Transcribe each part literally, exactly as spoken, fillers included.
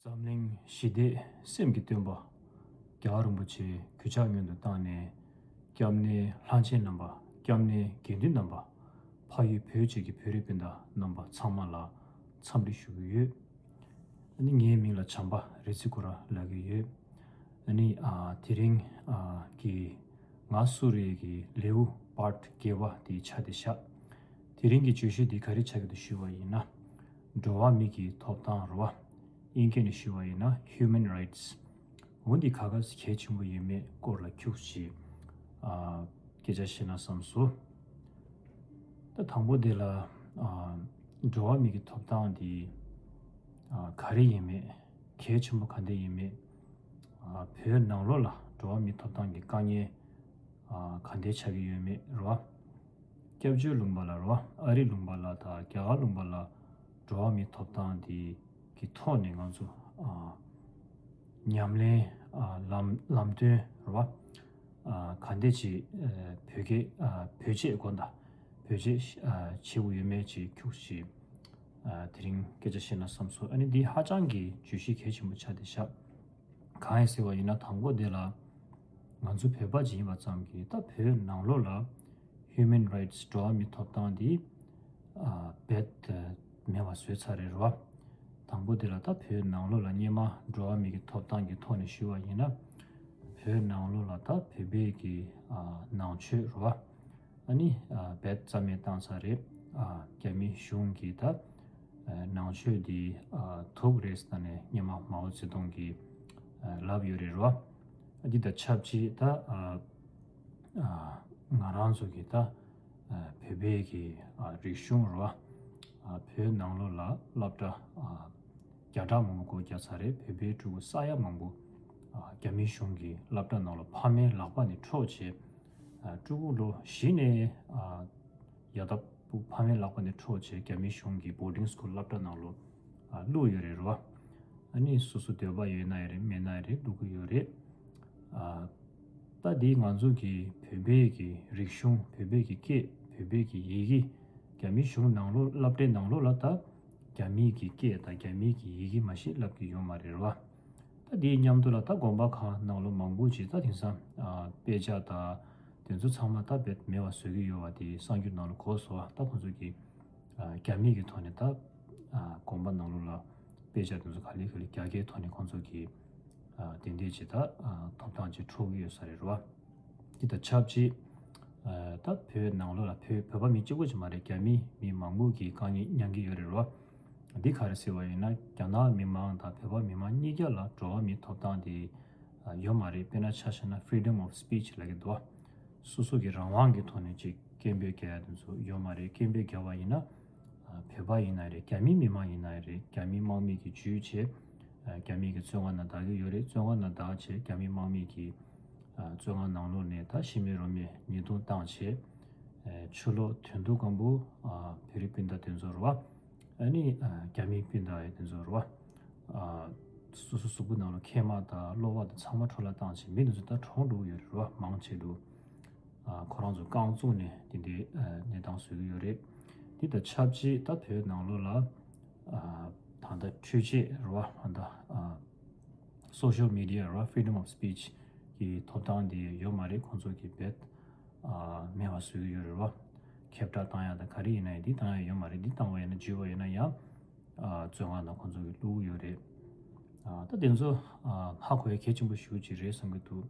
འཛམ་གླིང་ཞི་བདེ་སེམས་ཀྱི་སྟོན་པ། རྒྱལ་བ་རིན་པོ་ཆེ་གུས་ཕྱག་སྔོན་དུ་བཏང་ནས། སྐྱབས་གནས་ལྷ་ཆེན་རྣམ་པ། སྐྱབས་གནས་དགེ་འདུན་རྣམ་པ། ཕ་ཡུལ་བོད་བཅས་ཀྱི་བོད་རིགས་སྤུན་ཟླ་རྣམ་པ་ཚང་མ་ལ་འཚམས་འདྲི་ཞུ་གི་ཡོད། ཨ་ནི་ངའི་མིང་ལ་བྱམས་པ་རེ་ཚི་ཀུ་ར་ལབ་ཀྱི་ཡོད། ཨ་ནི་ཨ་དེ་རིང་ཨ་གི་ང་སུ་རེད་ཀྱི་ལེའུ་པར་ཊི་བརྒྱད་པ་དེ་ཆགས་བསྡད་ཤག་དེ་རིང་གི་བརྗོད་གཞི་འདི་ག་རེ་ཆགས་ཀྱི་འདུག་ཞུས་པ་ཡིན་ན། འགྲོ་བ་མི་གི་ཐོབ་ཐང་རེད་བ། དབྱིན་སྐད་ནས་ཞུས་པ་ཡིན་ན་Human Rights། འོ་འདི་ག་ག་གལ་ཆེན་པོ་ཡོད་མེད་སྐོར་ལ་ཁྱུག་ཅིག་ཨ་སྐད་ཆ་བཤད་ན་བསམ་སོང་། ད་དང་པོ་དེ་ལ་ཨ་འགྲོ་བ་མི་གི་ཐོབ་ཐང་འདི་ཨ་ག་རེ་ཡིན་མེད། གལ་ཆེན་པོ་ག་འདྲ་ཡིན་མེད། ཨ་བོད་ནང་ལོགས་ལ་འགྲོ་བ་མིའི་ཐོབ་ཐང་གི་དཀའ་ངལ་ཨ་ག་འདྲ་ཆགས་ཀྱི་ཡོད་མེད་རེད་བ། སྐྱབས་བཅོལ་ལུང་པ་ལ་རེད་བ། ཨ་རི་ལུང་པ་ལ་དང་རྒྱ་གར་ལུང་པ་ལ་འགྲོ་བ་མིའི་ཐོབ་ཐང་དེ་གི་ཐོག་ནས་ང་ཚོ་ཨ་ཉམས་ལེན་ཨ་ལམ་ལམ་སྟོན་རེད་བ། ཨ་ག་འདྲ་ཅིག་ཨ་བོད་སྐད་ཨ་བེད་སྤྱོད་དགོས་དང་བེད་སྤྱོད་ཨ་བྱེད་དགོས་ཡོད་མེད་ཅིག་ཁྱུག་ཅིག་ཨ་དེ་རིང་སྐད་ཆ་བཤད་ན་བསམ་སོང་། ཨ་ནི་འདི་ཧ་ཅང་གི་བརྗོད་གཞི་གལ་ཆེན་པོ་ཆགས་བསྡད་ཤག་གང་ཡིན་ཟེར་བ་ཡིན་ན་དང་པོ་དེ་ལ་ང་ཚོ་བོད་པ་ཅིག་ཡིན་པ་ཙམ་གྱིས་ད་བོད་ནང་ལོགས་ལ་Human Rights འགྲོ་བ་མིའི་ཐོབ་ཐང་འདི་ཨ་རྦད་དེ་མེད་པ་བཟོས་ཚར་རེད་རོ། དང་པོ་དེ་ལ་ད་བོད་ནང་ལོགས་ལ་སྔོན་མ་འགྲོ་བ་མི་གི་ཐོབ་ཐང་གི་ཐོག་ནས་ཞུས་པ་ཡིན་ན། བོད་ནང་ལོགས་ལ་ད་བོད་པའི་གི་ཨ་ནང་ཆོས་རོ། ཨ་ནི་ཨ་རྦད་རྩ་མེད་བཏང་ཚར་རེད། ཨ་རྒྱ་མི་གཞུང་གིས་ད་ཨ་ནང་ཆོས་འདི་ཨ་ཐུག་རེད་ཟེར་ནས་སྔོན་མ་མའོ་ཙེ་ཏུང་གིས་ཨ་ལབ་ཡོད་རེད་རོ། ཨ་འདི་དང་ཆབས་ཅིག་ད་ཨ་ཨ་ང་རང་ཚོ་གི་ད་ཨ་བོད་པའི་གི་ཨ་རིག་གཞུང་རོ། ཨ་བོད་ནང་ལོགས་ལ་སློབ་གྲྭ་ཨ་བརྒྱ་ཕྲག་མང་པོ་སྒོ་བརྒྱབ་ཚར་རེད། བོད་པའི་ཕྲུ་གུ་ས་ཡ་མང་པོ་ཨ་རྒྱ་མི་གཞུང་གི་སློབ་གྲྭ་ནང་ལ་ཕ་མའི་ལག་པ་ནས་འཕྲོག་བྱས། ཨ་ཕྲུ་གུ་ལོ་བཞི་ནས་ཨ་ཡར་ལྟ་བུ་ཕ་མའི་ལག་པ་ནས་འཕྲོག་བྱས་རྒྱ་མི་གཞུང་གི་boarding school སློབ་གྲྭ་ནང་ལོ་ཨ་བླུགས་ཡོད་རེད་རོ། ཨ་ནི་སོ་སོ་འདོད་པ་ཡོད་ན་ཡང་རེད་མེད་ན་ཡང་རེད་བླུགས་ཀྱི་ཡོད་རེད། ཨ་ད་འདི་ང་ཚོ་གི་བོད་པའི་གི་རིག་གཞུང་བོད་པའི་གི་སྐད་བོད་པའི་གི་ཡི་གེ་རྒྱ་མི་གཞུང་ནང་ལོགས་སློབ་གྲྭའི་ནང་ལོགས་ལ་ད་རྒྱ་མིའི་གི་སྐད་དང་རྒྱ་མིའི་གི་ཡི་གེ་མ་གཞི་བསླབ་ཀྱི་ཡོད་མ་རེད་རོ། ད་དེའི་མཉམ་དུ་ལ་ད་དགོན་པ་ཁག་ནང་ལོ་མང་པོ་ཅིག་ད་དེང་སང་ཨ་དཔེ་ཆ་དང་དེ་ཚོ་ཚང་མ་ད་རྦད་མེད་པ་བཟོ་གི་ཡོད་པ་དེ་གསར་འགྱུར་ནང་ལ་གོ་སོང་བ། ད་ཁོང་ཚོ་གི་ཨ་རྒྱ་མིའི་གི་ཐོག་ནས་ད་ཨ་དགོན་པ་ནང་ལོ་ལ་དཔེ་ཆ་དེ་ཚོ་ག་ལེ་ག་ལེ་རྒྱ་སྐད་ཐོག་ནས་ཁོང་ཚོ་གི་ཨ་དེ་འདྲས་ཅིག་ད་ཨ་ཐོབ་ཐང་ཅིག་འཕྲོག་གི་ཡོད་ས་རེད་རོ། འདི་དང་ཆབས་ཅིག་ཨ་ད་བོད་ནང་ལོ་ལ་བོད་བོད་པ་མི་གཅིག་པོ་ཅིག་མ་རེད། རྒྱ་མི་མི་མང་པོ་གི་དཀའ་ངལ་མྱངས་ཀྱི་ཡོད་རེད་རོ། འདི་ག་རེ་ཟེར་བ་ཡིན་ན་རྒྱ་ནག་མི་མང་དང་བོད་པ་མི་མང་གཉིས་ཀ་ལ་འགྲོ་བ་མིའི་ཐོབ་ཐང་དེ་ཡོད་མ་རེད། དཔེར་ན་ཆ་བཞག་ན་freedom of speech ལབ་ཀྱི་འདུག་སོ་སོ་གི་རང་དབང་གི་ཐོག་ནས་ཅིག་སྐད་འབོད་རྒྱག་ཡ་དེ་ཚོ་ཡོད་མ་རེད། སྐད་འབོད་རྒྱག་པ་ཡིན་ན་བོད་པ་ཡིན་ན་རེད། རྒྱ་མི་མི་མང་ཡིན་ན་རེད། རྒྱ་མི་དམག་མི་གི་ཇུས་བྱས་རྒྱ་མི་གི་བཙོན་ཁང་ནང་བསྡད་ཀྱི་ཡོད་རེད། བཙོན་ཁང་ནང་བསྡད་བྱས་རྒྱ་མི་དམག་མི་གི་བཙོན་ཁང་ནང་ལོགས་ནས་ད་ཤི་རྨས་རོ་རྨས་ཉེས་རྡུང་བཏང་བྱས་ཕྱི་ལོགས་དོན་དུ་སྒང་པོ་བོད་རིགས་སྤུན་ཟླ་དེ་ཚོ་རེད་བ། ཨ་ནི་རྒྱ་མིའི་སྤུན་ཟླ་ཡི་དེ་ཚོ་རེད་བ། སོ་སོ་གཟུགས་པོ་ནང་ལ་མཁལ་མ་དང་གློ་བ་དང་ཚང་མ་འཕྲོ་བརླག་བཏང་བྱས་མི་དེ་ཚོ་ད་གྲོངས་འགྲོ་གི་ཡོད་རེད་བ། མང་ཆེ་འགྲོ། ཁོ་རང་ཚོ་རྐང་བཙུགས་ནས་དེ་འདྲའི་གནས་སྟངས་བཟོ་གི་ཡོད་རེད། དེ་དང་ཆབས་ཅིག་ད་བོད་ནང་ལོགས་ལ་ད་ལྟ་འཕྲུལ་ཆས་རེད་བ། ད་social media རེད་བ། Freedom of speech གི་ཐོབ་ཐང་དེ་ཡོད་མ་རེད། ཁོང་ཚོ་གི་རྦད་མེད་པ་བཟོ་གི་ཡོད་རེད་བ། ཁྱབ་བསྒྲགས་བཏང་ཡ་དང་ག་རེ་ཡིན་ན་ཡང་འདི་བཏང་ཡ་ཡོད་མ་རེད། འདི་བཏང་བ་ཡིན་ན་བརྗོད་པ་ཡིན་ན་ཡང་བཙོན་ཁང་ནང་ཁོང་ཚོ་གི་བླུག་གི་ཡོད་རེད། ད་དེ་ཚོ་ཧ་གོ་ཡ་གལ་ཆེན་པོ་ཞེ་པོ་ཅིག་རེད་བསམ་གི་འདུག་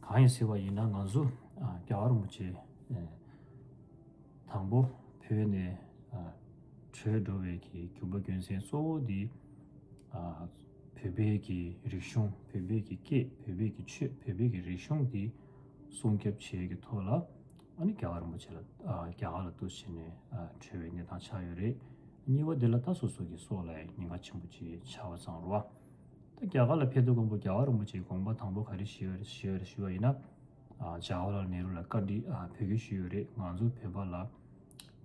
གང་ཡིན་ཟེར་བ་ཡིན་ན་ང་ཚོ་རྒྱལ་བ་རིན་པོ་ཆེ་དང་པོ་བོད་ནས་བྲོས་འགྲོ་བའི་གི་རྒྱུ་བ་རྒྱུ་མཚན་གཙོ་བོ་འདི་བོད་པའི་གི་རིག་གཞུང་བོད་པའི་གི་སྐད་བོད་པའི་གི་ཆོས་བོད་པའི་གི་རིག་གཞུང་འདི་སྲུང་སྐྱོབ་བྱེད་ཡས་ཀྱི་ཐོག་ལ་ཨ་ནི་རྒྱལ་བ་རིན་པོ་ཆེ་ལ་རྒྱ་གར་ལ་འདུག་སེ་བྱས་ནས་བྲོས་པའི་གནས་སྟངས་ཆགས་ཡོད་རེད། གཉིས་པ་འདི་ལ་ད་སོ་སོ་གི་སྲོག་ལ་ཉེན་ཁ་ཆེན་པོ་ཅིག་ཆགས་པ་ཙང་རེད་བ། ད་རྒྱ་གར་ལ་ཕེབས་དུས་སྐབས་སུ་རྒྱལ་བ་རིན་པོ་ཆེའི་དགོངས་པ་དང་པོ་ག་རེ་ཞུས་ཡོད་རེད་ཞུས་ཡོད་རེད་ཞུས་པ་ཡིན་ན། ཇ་ཝ་ལལ་ནེ་རུ་ལ་བཀའ་འདྲི་ཕེབས་སྐྱེལ་ཞུས་ཡོད་རེད། ང་ཚོ་བོད་པ་ལ་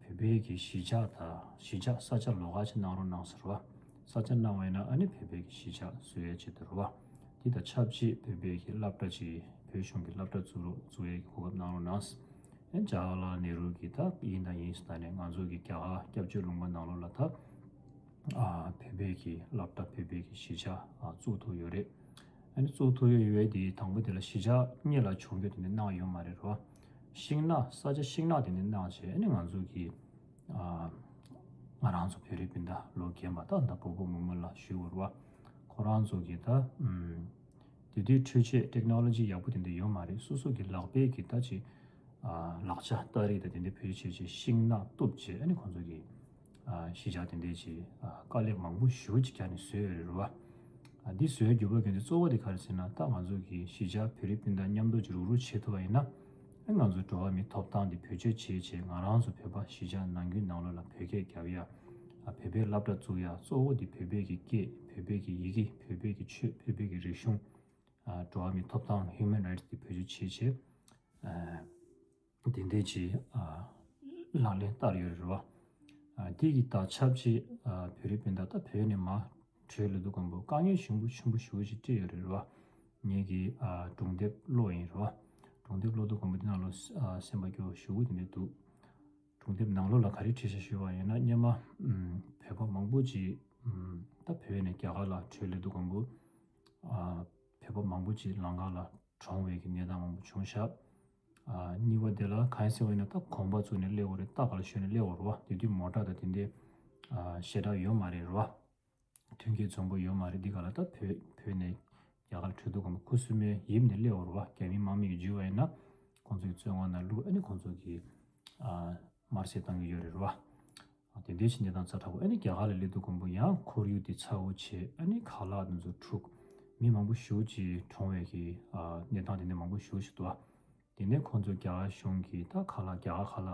བོད་པའི་གི་གཞིས་ཆགས་དང་གཞིས་ཆགས་ས་ཆ་ལོགས་ཀ་ཅིག་གནང་རོགས་གནང་ཟེར་བ། ས་ཆ་གནང་བ་ཡིན་ན་ཨ་ནི་བོད་པའི་གི་གཞིས་ཆགས་བཟོ་ཡས་ཆེད་དུ་རེད་བ། དེ་དང་ཆབས་ཅིག་བོད་པའི་གི་སློབ་གྲྭ་ཅིག་བོད་གཞུང་གི་སློབ་གྲྭ་བཙུགས་རོགས་བཙུགས་ཡས་གི་གོ་སྐབས་གནང་རོགས་གནང་། ཨ་ཇ་ཝ་ལལ་ནེ་རུ་གི་ད་ཡིན་དང་ཡིན་ཟེར་ནས་ང་ཚོ་གི་རྒྱ་གར་སྐྱབས་བཅོལ་ལུང་པ་ནང་ལོགས་ལ་ད་ ཨ་བོད་པའི་གི་སློབ་གྲྭ་བོད་པའི་གི་གཞིས་ཆགས་ཨ་བཙུགས་ཐུབ་ཡོད་རེད། ཨ་ནི་བཙུགས་ཐུབ་ཡོད་ཡོད་དེ་དང་པོ་དེ་ལ་གཞིས་ཆགས་གཉིས་ལ་བྱུང་རྒྱུ་དེ་འདྲ་གནང་ཡོད་མ་རེད་རོ། ཤིང་ནགས་ས་ཆ་ཤིང་ནགས་དེ་འདྲ་གནང་བྱས། ཨ་ནི་ང་ཚོ་གི་ཨ་ང་རང་ཚོ་བོད་རིགས་སྤུན་ཟླ་ལོ་རྒན་པ་ད་ད་བུ་བུ་མོ་མོ་ལ་ཞུ་དགོས་རེད་བ། ཁོ་རང་ཚོ་གི་ད་ཨམ་དེ་དུས་འཕྲུལ་ཆས་ཊེག་ནོ་ལོ་ཇི་ཡག་པོ་དེ་འདྲ་ཡོད་མ་རེད། སོ་སོ་གི་ལག་པས་གི་ད་ཅིག་ཨ་ལག་ཆ་སྟ་རེ་དང་དེ་འདྲ་བེད་སྤྱོད་བྱས་བྱས་ཤིང་ནགས་གཏུབ་བྱས། ཨ་ནི་ཁོང་ཚོ་གི་ཨ་གཞིས་ཆགས་དེ་འདྲ་ཅིག་ཨ་དཀའ་ལས་མང་པོ་ཞེ་པོ་ཅིག་བརྒྱབ་ནས་བཟོས་ཡོད་རེད་རོ། ཨ་འདི་བཟོས་རྒྱུ་བོ་གི་འདི་གཙོ་བོ་དེ་ག་རེ་ཟེར་ན། ད་ང་ཚོ་གི་གཞིས་ཆགས་བོད་རིགས་སྤུན་ཟླ་མཉམ་དུ་ཅིག་རུག་རུག་བྱེད་ཐུབ་པ་ཡིན་ན། ཨ་ང་ཚོའི་འགྲོ་བ་མིའི་ཐོབ་ཐང་འདི་བེད་སྤྱོད་བྱེད་བྱེད་ང་རང་ཚོ་བོད་པ་གཞིས་ཆགས་ནང་ཁུལ་ནང་ལོགས་ལ་བོད་སྐད་རྒྱབ་ཡ། ཨ་བོད་པའི་སློབ་གྲྭ་བཙུགས་ཡ། གཙོ་བོ་འདི་བོད་པའི་གི་སྐད། བོད་པའི་གི་ཡི་གེ། བོད་པའི་གི་ཆོས། བོད་པའི་གི་རིག་གཞུང་། ཨ་འགྲོ་བ་མིའི་ཐོབ་ཐང་ཧིའུ་མན་རའིཊ་འདི་བེད་སྤྱོད་བྱེད་བྱེད། ཨ་དེ་འདྲའི་ཅིག་ཨ་ལག་ལེན་བསྟར་ཡོད་རེད་བ། ཨ་དེ་གི་དང་ཆབས་ཅིག་ཨ་བོད་རིགས་སྤུན་ཟླ་ད་བོད་ནས་མར་བྲོས་ལ་དུས་སྒང་པོ་དཀའ་ངལ་ཞེ་པོ་ཞེ་པོ་ཞེ་པོ་ཅིག་འཕྲད་ཡོད་རེད་བ། ངེད་ཀྱི་ཨ་སྒྲུང་དེབ་ཀློག་ཡིན་རེད་བ། སྒྲུང་དེབ་ཀློག་དུས་སྒང་པོ་དེ་ནང་ལོགས་ཨ་སེམས་པ་སྐྱོ་བོ་ཞེ་པོ་དེ་འདྲ་འདུག་སྒྲུང་དེབ་ནང་ལོགས་ལ་ག་རེ་བྲིས་ཤག་ཞུས་པ་ཡིན་ན། སྔོན་མ་ཨམ་བོད་པ་མང་པོ་ཅིག་ཨམ་ད་བོད་ནས་རྒྱ་གར་ལ་བྲོས་ལ་དུས་སྒང་པོ་ཨ་བོད་པ་མང་པོ་ཅིག་ལམ་ཁ་ལ་གྲོངས་པའི་གི་གནས་སྟངས་མང་པོ་བྱུང་ཤག་ཨ་གཉིས་པ་དེ་ལ་གང་ཡིན་ཟེར་བ་ཡིན་ན། ད་གོམ་པ་བཙུགས་ནས་སླེབས་དགོས་རེད། རྟ་ག་ལ་ཞོན་ནས་སླེབས་དགོས་རེད་བ། དེ་དུས་མོ་ཊ་དང་དེ་འདྲའི་ཨ་ཞེ་དྲག་ཡོད་མ་རེད་རེད་བ། མཐུན་རྐྱེན་འཛོམས་པོ་ཡོད་མ་རེད། འདི་ག་ལ་ད་བོད་བོད་ནས་རྒྱ་གར་བྲོས་དུས་སྒང་པོ་ཁུ་སིམ་མེར་ཡིབ་ནས་སླེབས་དགོས་རེད་བ། རྒྱ་མི་དམག་མི་གིས་འཇུས་པ་ཡིན་ན་ཁོང་ཚོ་གི་བཙོན་ཁང་ནང་བླུགས། ཨ་ནི་ཁོང་ཚོ་གིས་ཨ་དམར་གསོད་བཏང་གི་ཡོད་རེད་བ། དེ་འདྲའི་ཅིག་གནས་སྟངས་ཛ་དྲག་པོ། ཨ་ནི་རྒྱ་གར་ལ་སླེབས་དུས་སྒང་པོ་ཡང་ཁོར་ཡུག་དེ་ཚ་བོ་བྱས། ཨ་ནི་ཁ་ལག་དེ་ཚོ་འཁྲུགས། མི་མང་པོ་ཞེ་པོ་ཅིག་གྲོངས་པའི་གི་ཨ་གནས་སྟངས་དེ་འདྲ་མང་པོ་ཞེ་པོ་ཞིག་འདུག་བ། དེ་ནས་ཁོང་ཚོ་རྒྱ་གར་གཞུང་གིས་ད་ཁ་ལག་རྒྱ་གར་ཁ་ལག་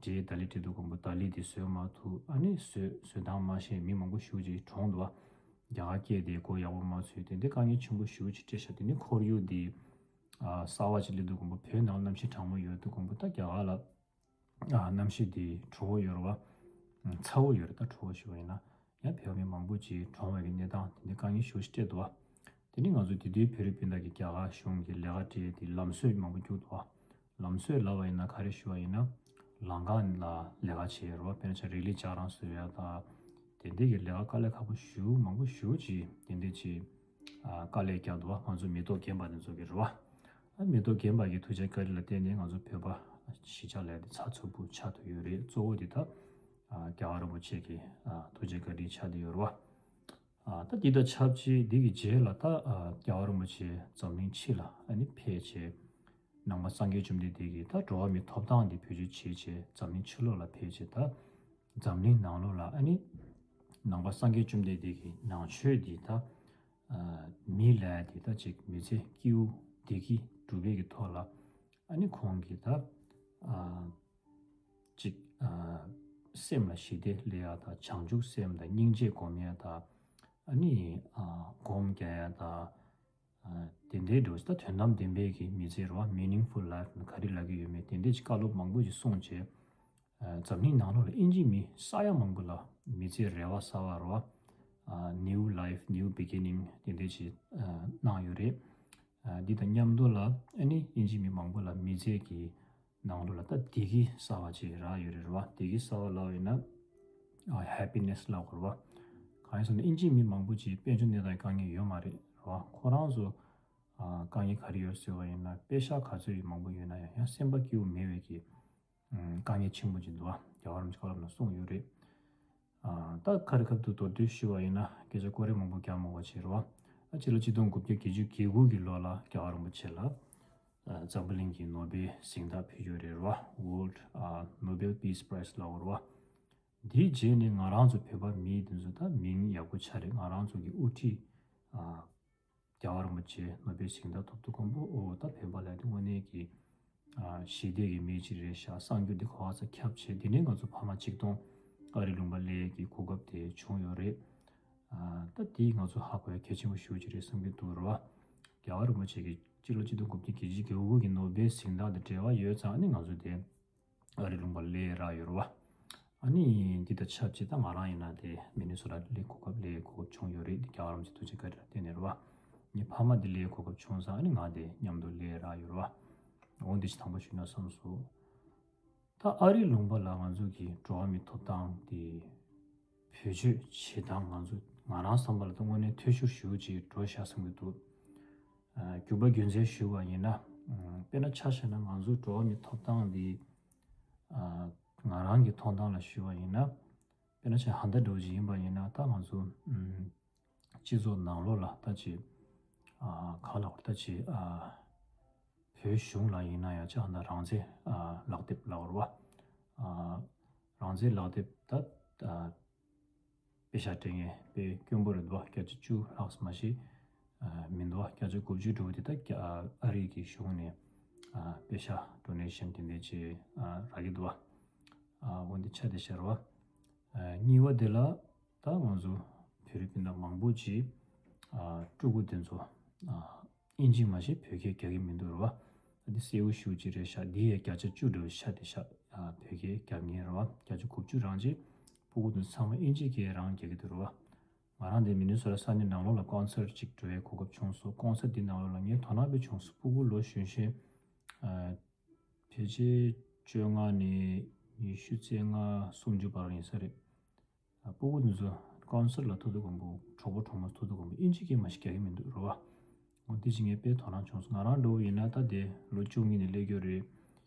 འབྲས་ལྡ་ལི་སྤྲད་དུས་སྒང་པོ་ལྡ་ལི་དེ་བཟོས་མ་ཐུབ། ཨ་ནི་བཟོས་བཟོ་སྟངས་མ་ཤེས་མི་མང་པོ་ཞེ་པོ་ཅིག་གྲོངས་འདུག་བ། རྒྱ་གར་སྐད་དེ་གོ་ཡག་པོ་མ་ཚོར། དེ་འདྲའི་དཀའ་ངལ་ཆེན་པོ་ཞེ་པོ་ཅིག་འཕྲད་ཤག་དེ་ནས་ཁོར་ཡུག་དེ་ཨ་གསར་པ་ཅིག་སླེབས་དུས་སྒང་པོ་བོད་ནང་གནམ་གཤིས་གྲང་མོ་ཡོད་དུས་སྒང་པོ་ད་རྒྱ་གར་ལ་ཨ་གནམ་གཤིས་དེ་དྲོ་བོ་ཡོད་རེད་བ། ཚ་བོ་ཡོད་རེད། ད་དྲོ་བོ་ཞུ་བ་ཡིན་ན་ཡང་བོད་མི་མང་པོ་ཅིག་གྲོངས་པའི་གི་གནས་སྟངས་དེ་འདྲའི་དཀའ་ངལ་ཞེ་པོ་ཅིག་འཕྲད་འདུག་བ། དེ་ནི་ང་ཚོ་དེ་དུས་བོད་རིགས་སྤུན་ཟླ་གིས་རྒྱ་གར་གཞུང་གི་ལས་ཀ་སྤྲད་དེ་ལམ་སྲོལ་མང་པོ་བསྒྱུར་འདུག་བ། ལམ་སྲོལ་ལབ་པ་ཡིན་ན་ག་རེ་ཞུ་བ་ཡིན་ན། ལམ་ཁ་ལ་ལས་ཀ་བྱེད་ཡ་རེད་བ། དཔེར་ན་ཆ་རི་ལི་རྒྱག་རང་བཟོ་ཡ་དང་། དེ་འདྲའི་གི་ལས་ཀ་དཀའ་ལས་ཁག་པོ་ཞེ་པོ་མང་པོ་ཞེ་པོ་ཅིག་དེ་འདྲའི་ཅིག་ཨ་དཀའ་ལས་རྒྱག་འདུག་བ། ང་ཚོ་མི་ཐོག་རྒན་པ་དེ་ཚོ་གིས་རེད་བ། ཨ་མི་ཐོག་རྒན་པ་གི་ཐུགས་རྗེ་བཀའ་དྲིན་ལ་བརྟེན་ནས་ང་ཚོ་བོད་པ་གཞིས་ཆགས་ལ་དེ་ཚགས་ཚུད་པོ་ཆགས་ཐུབ་ཡོད་རེད། གཙོ་བོ་དེ་ད་ཨ་རྒྱལ་བ་རིན་པོ་ཆེ་གི་ཨ་ཐུགས་རྗེ་བཀའ་དྲིན་ཆགས་བསྡད་ཡོད་རེད་བ། ཨ་ད་འདི་དང་ཆབས་ཅིག་འདི་གི་རྗེས་ལ་ད་ཨ་རྒྱལ་བ་རིན་པོ་ཆེ་འཛམ་གླིང་ཕྱི་ལ་ཨ་ནི་ཕེབས་བྱས། ནང་པ་སངས་རྒྱས་བཅོམ་ལྡན་འདས་ཀྱིས་ད་འགྲོ་བ་མིའི་ཐོབ་ཐང་འདི་བེད་སྤྱོད་བྱས་བྱས་འཛམ་གླིང་ཕྱི་ལོགས་ལ་ཕེབས་བྱས། ད་འཛམ་གླིང་ནང་ལོགས་ལ་ཨ་ནི་ནང་པ་སངས་རྒྱས་བཅོམ་ལྡན་འདས་ཀྱི་ནང་ཆོས་འདི་ད་ཨ་མི་ལ་འདི་ད་ཅིག་མི་ཚེ་སྐྱིད་པོ་བདེ་སྐྱིད་སྒྲུབ་པའི་གི་ཐོག་ལ་ཨ་ནི་ཁོང་གིས་ད་ཨ་ཅིག་ཨ་སེམས་ལ་ཞི་བདེ་སླེབས་ཡ་དང་། བྱང་ཆུབ་སེམས་དང་སྙིང་རྗེ་སྒོམ་ཡ་དང་། ཨ་ནི་ཨ་སྒོམ་རྒྱག་ཡ་དང་། ཨ་དེ་འདྲའི་འགྲོ་ད་དོན་དམ་བདེན་པའི་གི་མི་ཚེ་རེད་བ། Meaningful Life ནི་ག་རེ་ལབ་ཀྱི་ཡོད་མེད་དེ་འདྲའི་ཅིག་བཀའ་སློབ་མང་པོ་ཞིག་གསུངས་བྱས། ཨ་འཛམ་གླིང་ནང་ལོགས་ལ་ཨིན་ཇི་མི་ས་ཡ་མང་པོ་ལ་མི་ཚེའི་རེ་བ་གསར་བ་རེད་བ། ཨ་New Life, New Beginning དེ་འདྲའི་ཅིག་ཨ་གནང་ཡོད་རེད། ཨ་འདི་དང་མཉམ་དུ་ལ་ཨ་ནི་ཨིན་ཇི་མི་མང་པོ་ལ་མི་ཚེ་གི་ནང་ལོགས་ལ་ད་བདེ་སྐྱིད་གསར་བ་ཅིག་རག་ཡོད་རེད་རེད་བ། བདེ་སྐྱིད་གསར་བ་ལབ་ཡོད་ན་ཨ་Happiness ལབ་དགོས་རེད་བ། གང་ཡིན་ཟེར་ན་ཨིན་ཇི་མི་མང་པོ་ཅིག་དཔལ་འབྱོར་གནས་སྟངས་དཀའ་ངལ་ཡོད་མ་རེད་རེད་བ། ཁོ་རང་ཚོ་ཨ་དཀའ་ངལ་ག་རེ་ཡོད་ཟེར་བ་ཡིན་ན། པེ་ཤག་ག་ཚོད་ཡོད་མང་པོ་ཡོད་ན་ཡང་ཡང་སེམས་པ་སྐྱིད་པོ་མེད་པའི་གི་ཨ་དཀའ་ངལ་ཆེན་པོ་ཅིག་འདུག་བ། རྒྱལ་བ་རིན་པོ་ཆེ་བཀའ་སློབ་ནང་གསུངས་ཡོད་རེད། ཨ་ད་ཁ་རི་ཁ་ཐུག་མདོར་བསྡུས་ཞུ་བ་ཡིན་ན་སྐད་ཆ་ཀོ་རེ་མང་པོ་རྒྱག་མ་དགོས་ཆེ་རེད་བ། ཨ་སྤྱི་ལོ་གཅིག་སྟོང་དགུ་བརྒྱ་བརྒྱད་ཅུ་གྱ་དགུ་གི་ལོ་ལ་རྒྱལ་བ་རིན་པོ་ཆེ་ལ་ཨ་འཛམ་བུ་གླིང་གི་ནོ་བེལ་གཟེངས་རྟགས་ཕུལ་ཡོད་རེད་བ། World ཨ་Nobel Peace Prize ལབ་ཡོད་རེད་བ། དེའི་རྗེས་ནས་ང་རང་ཚོ་བོད་པ་མི་དེ་ཚོ་ད་མིང་ཡག་པོ་ཆགས་རེད། ང་རང་ཚོ་གི་དབུ་ཁྲིད་ཨ་རྒྱལ་བ་རིན་པོ་ཆེ་ནོ་བེལ་གཟེངས་རྟགས་ཐོབ་དུས་སྒང་པོ། ཨོ་ད་བོད་པ་ལ་དེ་དངོས་གནས་ཀྱི་ཨ་ཞི་བདེ་གི་མི་ཅིག་རེད་ཤག། གསར་འགྱུར་འདི་གོ་བ་ཚ་ཁྱབ་བྱས། དེ་ནས་ང་ཚོ་ཕ་མ་ཆིག་སྟོང་ཨ་རི་ལུང་པ་སླེབས་ཀྱི་གོ་སྐབས་དེ་བྱུང་ཡོད་རེད། ཨ་ད་དེ་ང་ཚོ་ཧ་གོ་ཡ་གལ་ཆེན་པོ་ཞེ་པོ་ཅིག་རེད་བསམ་གྱི་འདུག་རེད་བ། རྒྱལ་བ་རིན་པོ་ཆེ་གི་སྤྱི་ལོ་གཅིག་སྟོང་དགུ་བརྒྱ་བརྒྱད་ཅུ་གྱ་དགུ་གི་ནོ་བེལ་གཟེངས་རྟགས་དང་འབྲེལ་བ་ཡོད་ཙང་ཨ་ནི་ང་ཚོ་དེ་ཨ་རི་ལུང་པ་སླེབས་རག་ཡོད་རེད་བ། ཨ་ནི་འདི་དང་ཆབས་ཅིག་ད་ང་རང་ཡིན་ན་དེ་མི་ནི་སོ་ཊ་སླེབས་གོ་སྐབས་སླེབས་གོ་སྐབས་བྱུང་ཡོད་རེད། འདི་རྒྱལ་བ་རིན་པོ་ཆེ་ཐུགས་རྗེ་བཀའ་དྲིན་ལ་བརྟེན་ནས་རེད་བ། ངའི་ཕ་མ་འདི་སླེབས་གོ་སྐབས་བྱུང་ཙང་ཨ་ནི་ང་དེ་མཉམ་དུ་སླེབས་རག་ཡོད་རེད་བ། འོ་འདི་ཅིག་དང་པོ་ཞུས་ན་བསམ་སོང་། ད་ཨ་རི་ལུང་པ་ལ་ང་ཚོ་གི་འགྲོ་བ་མིའི་ཐོབ་ཐང་དེ་ བེད་སྤྱོད་བྱེད་སྟངས་ང་ཚོ་ང་རང་བསམ་པ་ལ་ད་དངོས་གནས་འཐུས་ཤོར་ཞེ་པོ་ཅིག་འགྲོ་ཤག་བསམ་གྱི་འདུག་ཨ། རྒྱུ་མ་རྒྱུ་མཚན་ཞུས་པ་ཡིན་ན། ཨ། དཔེར་ན་ཆ་བཞག་ན་ང་ཚོ་འགྲོ་བ་མིའི་ཐོབ་ཐང་འདི། ཨ། ང་རང་གི་མཐོང་སྟངས་ལ་ཞུས་པ་ཡིན་ན། དཔེར་ན་ཆ་ཧ་ད་འགྲོ་ཅིག་ཡིན་པ་ཡིན་ན་ད་ང་ཚོ། ཨ། སྤྱི་ཚོགས་ནང་ལོགས་ལ་ད་ཅིག་ཨ། ག་ལ་བར་ད་ཅིག་ཨ། བོད་གཞུང་ལ་ཡིན་ན་ཡང་ཅི་ཧ་ད་རང་བཙན་ཨ། ལག་དེབ་ལ་བར་བ། ཨ། རང་བཙན་ལག་དེབ་ད་ཨ། པེ་ཤག་སྤྲད་མཁན་དཔེ་དཀོན་པོ་རེད་འདུག་བ། བརྒྱ་ཆ་བཅུ་ལྷག་མ་ཞིག་ཨ། མི་འདུག་བ། བརྒྱ་ཆ་དགུ་བཅུ་འགྲོ་དེ་ད་རྒྱ་ཨ་རི་གི་གཞུང་ནས་ཨ། པེ་ཤག་ཌོ་ནེ་ཤན་དེ་འདྲས་ཅིག་ཨ། རག་གི་འདུག་བ། ཨ། འོན་ཏེ་ཆ་དེ་ཤར་བ། ཨ། གཉིས་པ་དེ་ལ་ད་ང་ཚོ་བོད་རིགས་སྤུན་ཟླ་མང་པོ་ཅིག་ཨ། ཕྲུ་གུ་དེ་ཚོ་ཨ། ཨིན་ཇི་མ་ཤེས་བོད་སྐད་རྒྱག་གི་མི་འདུག་རེད་བ། ད་འདི་གསལ་པོ་ཞེ་པོ་ཅིག་རེད་ཤག་འདི་ཡའི་བརྒྱ་ཆ་བཅུ་འདྲ་བོ་ཤ་དེ་ཤག་ཨ། བོད་སྐད་རྒྱག་མཁན་རེད་བ། བརྒྱ་ཆ་དགུ་བཅུ་རང་ཅིག་ཕྲུ་གུ་དེ་ཚང་མ་ཨིན་ཇི་སྐད་རང་རྒྱག་གི་འདུག་རེད་བ། ང་རང་འདི་མི་ནི་སོ་ཊ་ས་གནས་ནང་ལོགས་ལ་ཀོན་སར་ཅིག་འགྲོ་བའི་གོ་སྐབས་བྱུང་སོང་། ཀོན་སར་འདི་ནང་ལོགས་ལ་ངས་དོ་སྣང་དཔེ་བྱུང་སོང་། ཕྲུ་གུ་ལོ་གཞོན་གཞོན་ཨ། ཕལ་ཆེར་བཅོ་ལྔ་ནས་ཉི་ཤུ་རྩ་ལྔ་སུམ་ཅུ་བར་ཡིན་ས་རེད། ཕྲུ་གུ་འདི་ཚོ་ཀོན་སར་ལ་ཐུག་དུས་གོང་པོ་གྲོགས་པོ་གྲོགས་མོ་ཐུག་དུས་གོང་པོ་ཨིན་ཇི་སྐད་མ་ཤེས་རྒྱག་གི་མི་འདུག་རེད་བ། འོ་དེ་ཅིག་ངས་དཔེ་དོ་སྣང་བྱུང་སོང་། ང་རང་འདྲ་བོ་ཡིན་ན་ད་དེ་ལོ་བཅུ་གཉིས་ནས་སླེབས་རྒྱུ་རེད།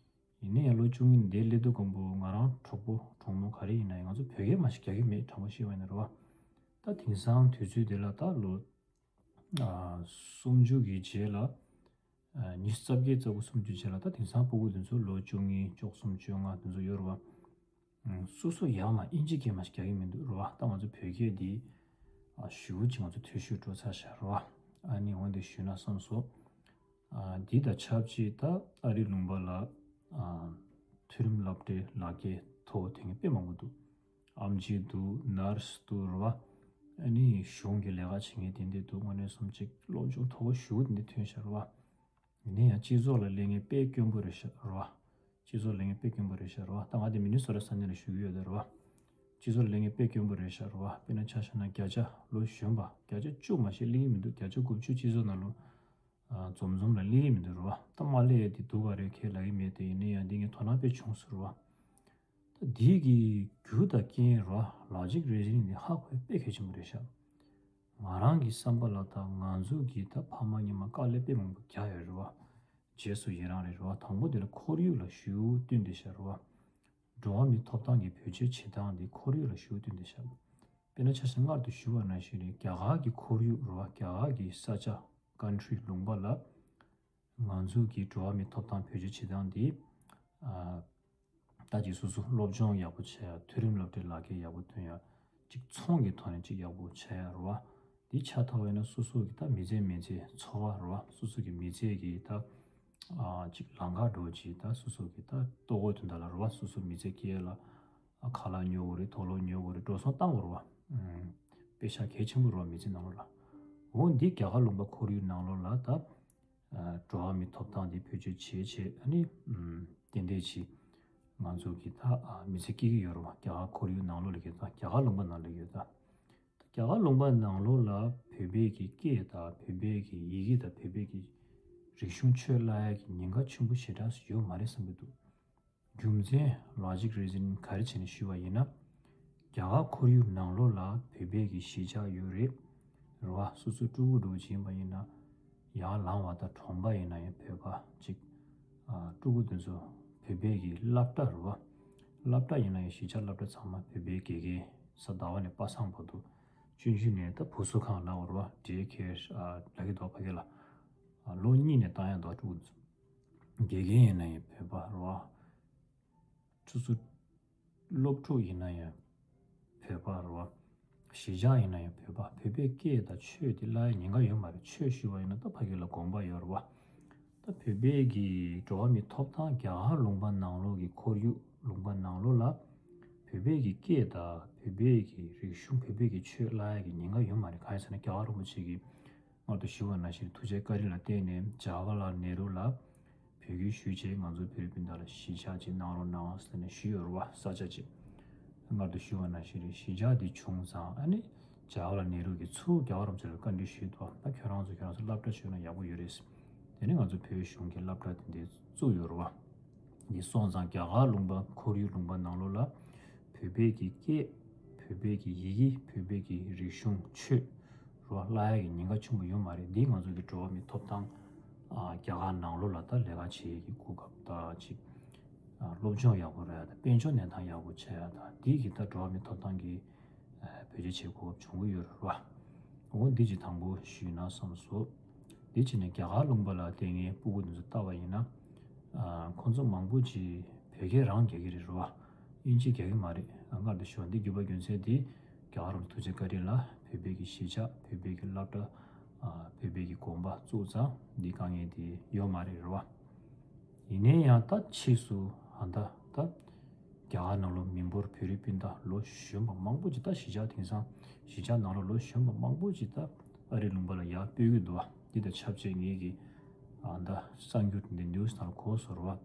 ཡིན་ན་ཡང་ལོ་བཅུ་གཉིས་ནས་དེ་སླེབས་དུས་གོང་པོ་ང་རང་གྲོགས་པོ་གྲོགས་མོ་ག་རེ་ཡིན་ན་ཡང་ང་ཚོ་བོད་སྐད་མ་ཤེས་རྒྱག་གི་མེད། དྲང་པོ་བཤད་པ་ཡིན་ན་རེད་བ། ད་དེང་སང་དུས་ཚོད་དེ་ལ་ད་ལོ་ཨ། སུམ་ཅུ་གི་རྗེས་ལ། ཨ། ཉི་ཤུ་རྩ་བརྒྱད་རྩ་དགུ་སུམ་ཅུ་རྗེས་ལ་ད་དེང་སང་ཕྲུ་གུ་དེ་ཚོ་ལོ་བཅུ་གཉིས་བཅུ་གསུམ་བཅོ་ལྔ་དེ་ཚོ་ཡོད་རེད་བ། ཨ། སོ་སོ་ཡར་མར་ཨིན་ཇི་སྐད་མ་ཤེས་རྒྱག་གི་མི་འདུག་རེད་བ། ད་ང་ཚོ་བོད་སྐད་འདི་ཨ། ཞེ་པོ་ཅིག་ང་ཚོ་འཐུས་ཤོར་འགྲོ་ཚར་ཤག་རེད་བ། ཨ་ནི་འོན་ཏེ་ཞུས་ན་བསམ་སོང་། ཨ། འདི་དང་ཆབས་ཅིག་ད་ཨ་རི་ལུང་པ་ལ་ཨ། མཐོ་རིམ་སློབ་གྲྭའི་ལག་འཁྱེར་ཐོབ་ཐུབ་མཁན་དཔེ་མང་པོ་འདུག་ཨེམ་ཆི་འདུག་ནར་སི་འདུག་རེད་བ། ཨ་ནི་གཞུང་གི་ལས་ཀ་བྱེད་མཁན་དེ་འདྲ་འདུག་དངོས་གནས་སོམ་ཅིག་སློབ་སྦྱོང་མཐོ་པོ་ཞེ་པོ་དེ་འདྲ་ཐོན་ཤག་རེད་བ། ཡིན་ན་ཡང་སྤྱི་ཚོགས་ལ་སླེབས་མཁན་དཔེ་དཀོན་པོ་རེད་ཤག་རེད་བ། སྤྱི་ཚོགས་ལ་སླེབས་མཁན་དཔེ་དཀོན་པོ་རེད་ཤག་རེད་བ། ད་ང་དེ་མི་ནི་སོ་ཊ་ས་གནས་ལ་བཞུགས་ཀྱི་ཡོད་དེ་རེད་བ། སྤྱི་ཚོགས་ལ་སླེབས་མཁན་དཔེ་དཀོན་པོ་རེད་ཤག་རེད་བ། དཔེར་ན་ཆ་བཞག་ན་བརྒྱ་ཆ་ལོ་གཞོན་པ་བརྒྱ་ཆ་བཅུ་མ་ཤེས་སླེབས་ཀྱི་མི་འདུག་བརྒྱ་ཆ་དགུ་བཅུ་སྤྱི་ཚོགས་ནང་ལོ། ཨ། འཛོམས་འཛོམས་ལ་སླེབས་ཀྱི་མི་འདུག་རེད་བ། ད་མ་སླེབས་ཡ་དེ་སྡུག་ག་རེད། ཁས་ལེན་གྱི་མེད་དེ། ཡིན་ན་ཡང་འདི་ངས་དོ་སྣང་དཔེ་བྱུང་སོང་རེད་བ། ད་འདི་གི་རྒྱུ་དང་རྐྱེན་རེད་བ། ལོ་ཇིག་རི་ཛི་ནིང་འདི་ཧ་གོ་ཡ་དཔེ་གལ་ཆེན་པོ་རེད་ཤག་ང་རང་གི་བསམ་པ་ལ་ད་ང་ཚོ་གི་ད་ཕ་མ་སྔོན་མ་དཀའ་ལས་དཔེ་མང་པོ་བརྒྱབ་ཡོད་རེད་བ། རྗེས་སུ་ཡི་རང་རེད་བ། དང་པོ་དེ་ལ་ཁོར་ཡུག་ལ་ཞེ་པོ་བསྟུན་བསྡད་ཤག་རེད་བ། འགྲོ་བ་མིའི་ཐོབ་ཐང་གི་བེད་སྤྱོད་བྱེད་སྟངས་འདི་ཁོར་ཡུག་ལ་ཞེ་པོ་བསྟུན་བསྡད་ཤག་དཔེར་ན་ཆ་བཞག་སྔར་དུ་ཞུས་པ་ནང་བཞིན་རེད། རྒྱ་གར་གྱི་ཁོར་ཡུག་རེད་བ། རྒྱ་གར་གྱི་ས་ཆ་ཀན་ཊི་རི་ལུང་པ་ལ་ང་ཚོ་གི་འགྲོ་བ་མིའི་ཐོབ་ཐང་བེད་སྤྱོད་བྱེད་སྟངས་འདི། ཨ། ད་ཅིག་སོ་སོ་སློབ་སྦྱོང་ཡག་པོ་བྱེད་ཡ། མཐོ་རིམ་སློབ་གྲྭའི་ལག་འཁྱེར་ཡག་པོ་ཐོན་ཡ། ཅིག་ཚོང་གི་ཐོག་ནས་ཅིག་ཡག་པོ་བྱེད་ཡ་རེད་བ། འདི་ཆགས་ཐུབ་པ་ཡིན་ན་སོ་སོ་གི་ད་མི་ཚེ་མི་ཚེ་འཚོ་བ་རེད་བ། སོ་སོ་གི་མི་ཚེ་གི་ད། ཨ། ཅིག་ལམ་ཁ་འདྲ་བོ་ཅིག་ད་སོ་སོ་གི་ད་ལྟོ་གོས་དོན་དག་ལ་རེད་བ། སོ་སོ་མི་ཚེ་སྐྱེལ་ཡ་ལ། ཨ། ཁ་ལག་ཉོ་དགོས་རེད། དུག་ལོག་ཉོ་དགོས་རེད། འགྲོ་སོང་བཏང་དགོས་རེད་བ། ཨུམ། དཔེ་ཤག་གལ་ཆེན་པོ་རེད་བ། མི་ཚེ་ནང་ལོགས་ལ། འོ་འདི་རྒྱ་གར་ལུང་པ་ཁོར་ཡུག་ནང་ལོགས་ལ་ད། ཨ། འགྲོ་བ་མིའི་ཐོབ་ཐང་འདི་བེད་སྤྱོད་བྱེད་བྱེད། ཨ་ནི། ཨུམ། དེ་འདྲས་ཅིག་ང་ཚོ་གི་ད། ཨ། མི་ཚེ་སྐྱེལ་གྱི་ཡོད་རེད་བ། རྒྱ་གར་ཁོར་ཡུག་ནང་ལོགས་ལ་གི་ད་རྒྱ་གར་ལུང་པ་ནང་ལ་ཡོད་ད། རྒྱ་གར་ལུང་པ་ནང་ལོགས་ལ་བོད་པའི་གི་སྐད་དང་བོད་པའི་གི་ཡི་གེ་དང་བོད་པའི་གི་རིག་གཞུང་ཆོས་བསླབ་ཡ་གི་ཉེན་ཁ་ཆེན་པོ་ཞེ་དྲག་ཡོད་མ་རེད་བསམ་གྱི་འདུག་རྒྱུ་མཚན་ལོ་ཇིག་རི་ཛི་ནིང་ག་རེ་བྱས་ནས་ཞུས་པ་ཡིན་ན། རྒྱ་གར་ཁོར་ཡུག་ནང་ལོགས་ལ་བོད་པའི་གི་གཞིས་ཆགས་ཡོད་རེད། རེད་བ། སོ་སོ་ཕྲུ་གུ་འདྲ་བོ་ཅིག་ཡིན་པ་ཡིན་ན། ཡར་ལངས་པ་དང་གྲོང་པ་ཡིན་ན་ཡང་བོད་པ་ཅིག་ཨ། ཕྲུ་གུ་དེ་ཚོ་བོད་པའི་གི་སློབ་གྲྭ་རེད་བ། སློབ་གྲྭ་ཡིན་ན་ཡང་གཞིས་ཆགས་སློབ་གྲྭ་ཚང་མ་བོད་པའི་དགེ་རྒན་གཟའ་ཟླ་བ་ནས་པ་སངས་བར་དུ། ཆུང་ཆུང་ནས་ད་བུ་གསོ་ཁང་ལབ་དགོས་རེད་བ། ཌེ་ཁེར་ཨ། ལབ་ཀྱི་འདུག་ཕ་གི་ལ། ཨ། ལོ་གཉིས་ནས་བཏང་ཡ་འདུག་ཕྲུ་གུ་དེ་ཚོ། དགེ་རྒན་ཡིན་ན་ཡང་བོད་པ་རེད་བ། ཆུ་ཚོད། སློབ་ཕྲུག་ཡིན་ན་ཡང་བོད་པ་རེད་བ། གཞིས་ཆགས་ཡིན་ན་ཡང་བོད་པ། བོད་པའི་སྐད་དང་ཆོས་དེ་བསླབ་ཡ་ཉེན་ཁ་ཡོད་མ་རེད། ཆོས་ཞུས་པ་ཡིན་ན་ད་ཕ་གི་ལ་དགོངས་པ་ཡོད་རེད་བ། ད་བོད་པའི་གི་འགྲོ་བ་མིའི་ཐོབ་ཐང་རྒྱ་གར་ལུང་པ་ནང་ལོགས་ཀྱི་ཁོར་ཡུག་ལུང་པ་ནང་ལོགས་ལ་བོད་པའི་གི་སྐད་དང་བོད་པའི་གི་རིག་གཞུང་བོད་པའི་གི་ཆོས་བསླབ་ཡ་གི་ཉེན་ཁ་ཡོད་མ་རེད། གང་ཡིན་ཟེར་ན་རྒྱ་གར་རིན་པོ་ཆེ་གི་སྔར་དུ་ཞུས་པ་ནང་བཞིན་ཐུགས་རྗེ་བཀའ་དྲིན་ལ་བརྟེན་ནས་ཇ་ཝ་ཧར་ལལ་ནེ་རུ་ལ་བོད་ཁུལ་བཞུགས་བྱས་ང་ཚོ་བོད་རིགས་སྤུན་ཟླ་ལ་གཞིས་ཆགས་ཅིག་གནང་རོགས་གནང་ཟེར་ནས་ཞུས་ཡོད་རེད་བ། ས་ཆ་ཅིག་སྔར་དུ་ཞུས་པ་ནང་བཞིན་རེད། གཞིས་ཆགས་འདི་བྱུང་ཙང་ཨ་ནི་ཇ་ཝ་ཧར་ལལ་ནེ་རུ་གིས་ཚུར་རྒྱལ་བ་རིན་པོ་ཆེ་ལ་བཀའ་འདྲི་ཞུས་འདུག་ད་ཁྱོད་རང་ཚོ་ཁྱོད་རང་ཚོ་སློབ་གྲྭ་བྱུང་ན་ཡག་པོ་ཡོད་རེད། དེ་ནས་ང་ཚོ་བོད་གཞུང་གི་སློབ་གྲྭ་དེ་འདྲ་བཙུགས་ཡོད་རེད་བ། འདི་སོང་ཙང་རྒྱ་གར་ལུང་པ་ཁོར་ཡུག་ལུང་པ་ནང་ལོགས་ལ་བོད་པའི་གི་སྐད། བོད་པའི་གི་ཡི་གེ། བོད་པའི་གི་རིག་གཞུང་། ཆོས་རོ་བསླབ་ཡ་གི་ཉེན་ཁ་ཆེན་པོ་ཡོད་མ་རེད། འདི་ང་ཚོ་གི་འགྲོ་བ་མིའི་ཐོབ་ཐང་། ཨ་རྒྱ་གར་ནང་ལོགས་ལ་ད་ལས་ཀ་བྱེད་ཡས་ཀྱི་གོ་སྐབས་དང་ཅིག་ཨ་སློབ་སྦྱོང་ཡག་པོ་རག་ཡ་དང་། དཔལ་འབྱོར་གནས་སྟངས་ཡག་པོ་ཆགས་ཡ་དང་། འདི་གི་ད་འགྲོ་བ་མིའི་ཐོབ་ཐང་གི་ཨ་བེད་སྤྱོད་བྱེད་གོ་སྐབས་བྱུང་གི་ཡོད་རེད་བ། འོ་འདི་ཅིག་དང་པོ་ཞུས་ན་བསམ་སོང་། འདི་བྱས་ནས་རྒྱ་གར་ལུང་པ་ལ་བསྡད་མཁན་སྤུ་གུ་འདི་ཚོ་ལྟ་བ་ཡིན་ན། ཨ་ཁོང་ཚོ་མང་པོ་ཅིག་བོད་སྐད་རང་རྒྱག་གི་རེད་རེད་བ། དབྱིན་ཇི་རྒྱག་གི་མ་རེད། ཨ་སྔར་དུ་ཞུ་བ་འདི་བརྒྱུད་པ་རྒྱུ་མཚན་དེ་རྒྱ་གར་རང་ཐུགས་རྗེ་བཀའ་དྲིན་ལ་བོད་པའི་གི་གཞིས་ཆགས། བོད་པའི་གི་སློབ་གྲྭ། ཨ་བོད་པའི་གི་དགོན་པ་བཙུགས་ཙང་འདི་དཀའ་ངལ་དེ་ཡོད་མ་རེད་རེད་བ། ཡིན་ནའི་ཡང་ད་ཕྱིས་སུ་ཨ་ད་ད་རྒྱ་གར་ནང་ལོགས་མི་འབོར་བོད་རིགས་སྤུན་ཟླ་ལོ་གཞོན་པ་མང་པོ་ཅིག་ད་གཞིས་ཆགས་དེང་སང་གཞིས་ཆགས་ནང་ལོགས་ལོ་གཞོན་པ་མང་པོ་ཅིག་ད་ཨ་རི་ལུང་པ་ལ་ཡར་སྤོས་ཀྱི་འདུག་བ། འདི་དང་ཆབས་ཅིག་ངེད་ཀྱི་ཨ་ད་གསར་འགྱུར་འདི་ནིའུ་སི་ནང་ལ་གོ་སོང་རེད་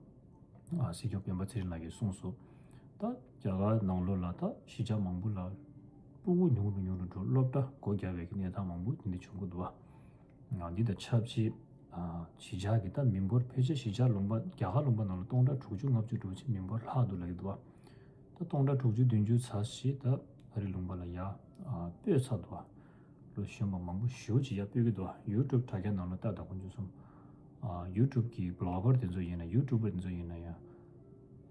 བ། ཨ་སྲིད་སྐྱོང་སྤེན་པ་ཚེ་རིང་ལགས་ཀྱིས་གསུངས་སོང་། ད་རྒྱ་གར་ནང་ལོགས་ལ་ད་གཞིས་ཆགས་མང་པོ་ལ་སྤུ་གུ་ཉུང་རུ་ཉུང་རུ་འགྲོ། སློབ་གྲྭ་སྒོ་བརྒྱབ་པའི་གནས་སྟངས་མང་པོ་དེ་འདྲ་བྱུང་གི་འདུག་བ། ང་འདི་དང་ཆབས་ཅིག་ཨ་གཞིས་ཆགས་ཀྱི་ད་མི་འབོར་ཕལ་ཆེར་གཞིས་ཆགས་ལུང་པ་རྒྱ་གར་ལུང་པ་ནང་ལ་སྟོང་ཕྲག་དྲུག་ཅུ་ལྔ་བཅུ་འགྲོ་ཅིག་མི་འབོར་ལྷག་འདུག་ལབ་ཀྱི་འདུག་བ། ད་སྟོང་ཕྲག་དྲུག་ཅུ་བདུན་ཅུ་ཙམ་ཞིག་ད་ཨ་རི་ལུང་པ་ལ་ཡར་ཨ་སྤོས་ཚར་འདུག་བ། ལོ་གཞོན་པ་མང་པོ་ཞེ་པོ་ཅིག་ཡར་སྤོས་ཀྱི་འདུག་བ། ཡུ་ཊུབ་དྲ་རྒྱ་ནང་ལ་ལྟ་དང་། ཁོང་ཚོ་གསུམ་ཨ་ཡུ་ཊུབ་གི་བི་ལོག་གར་དེ་ཚོ་ཡིན་ན། ཡུ་ཊུབ་པར་དེ་ཚོ་ཡིན་ན་ཡང་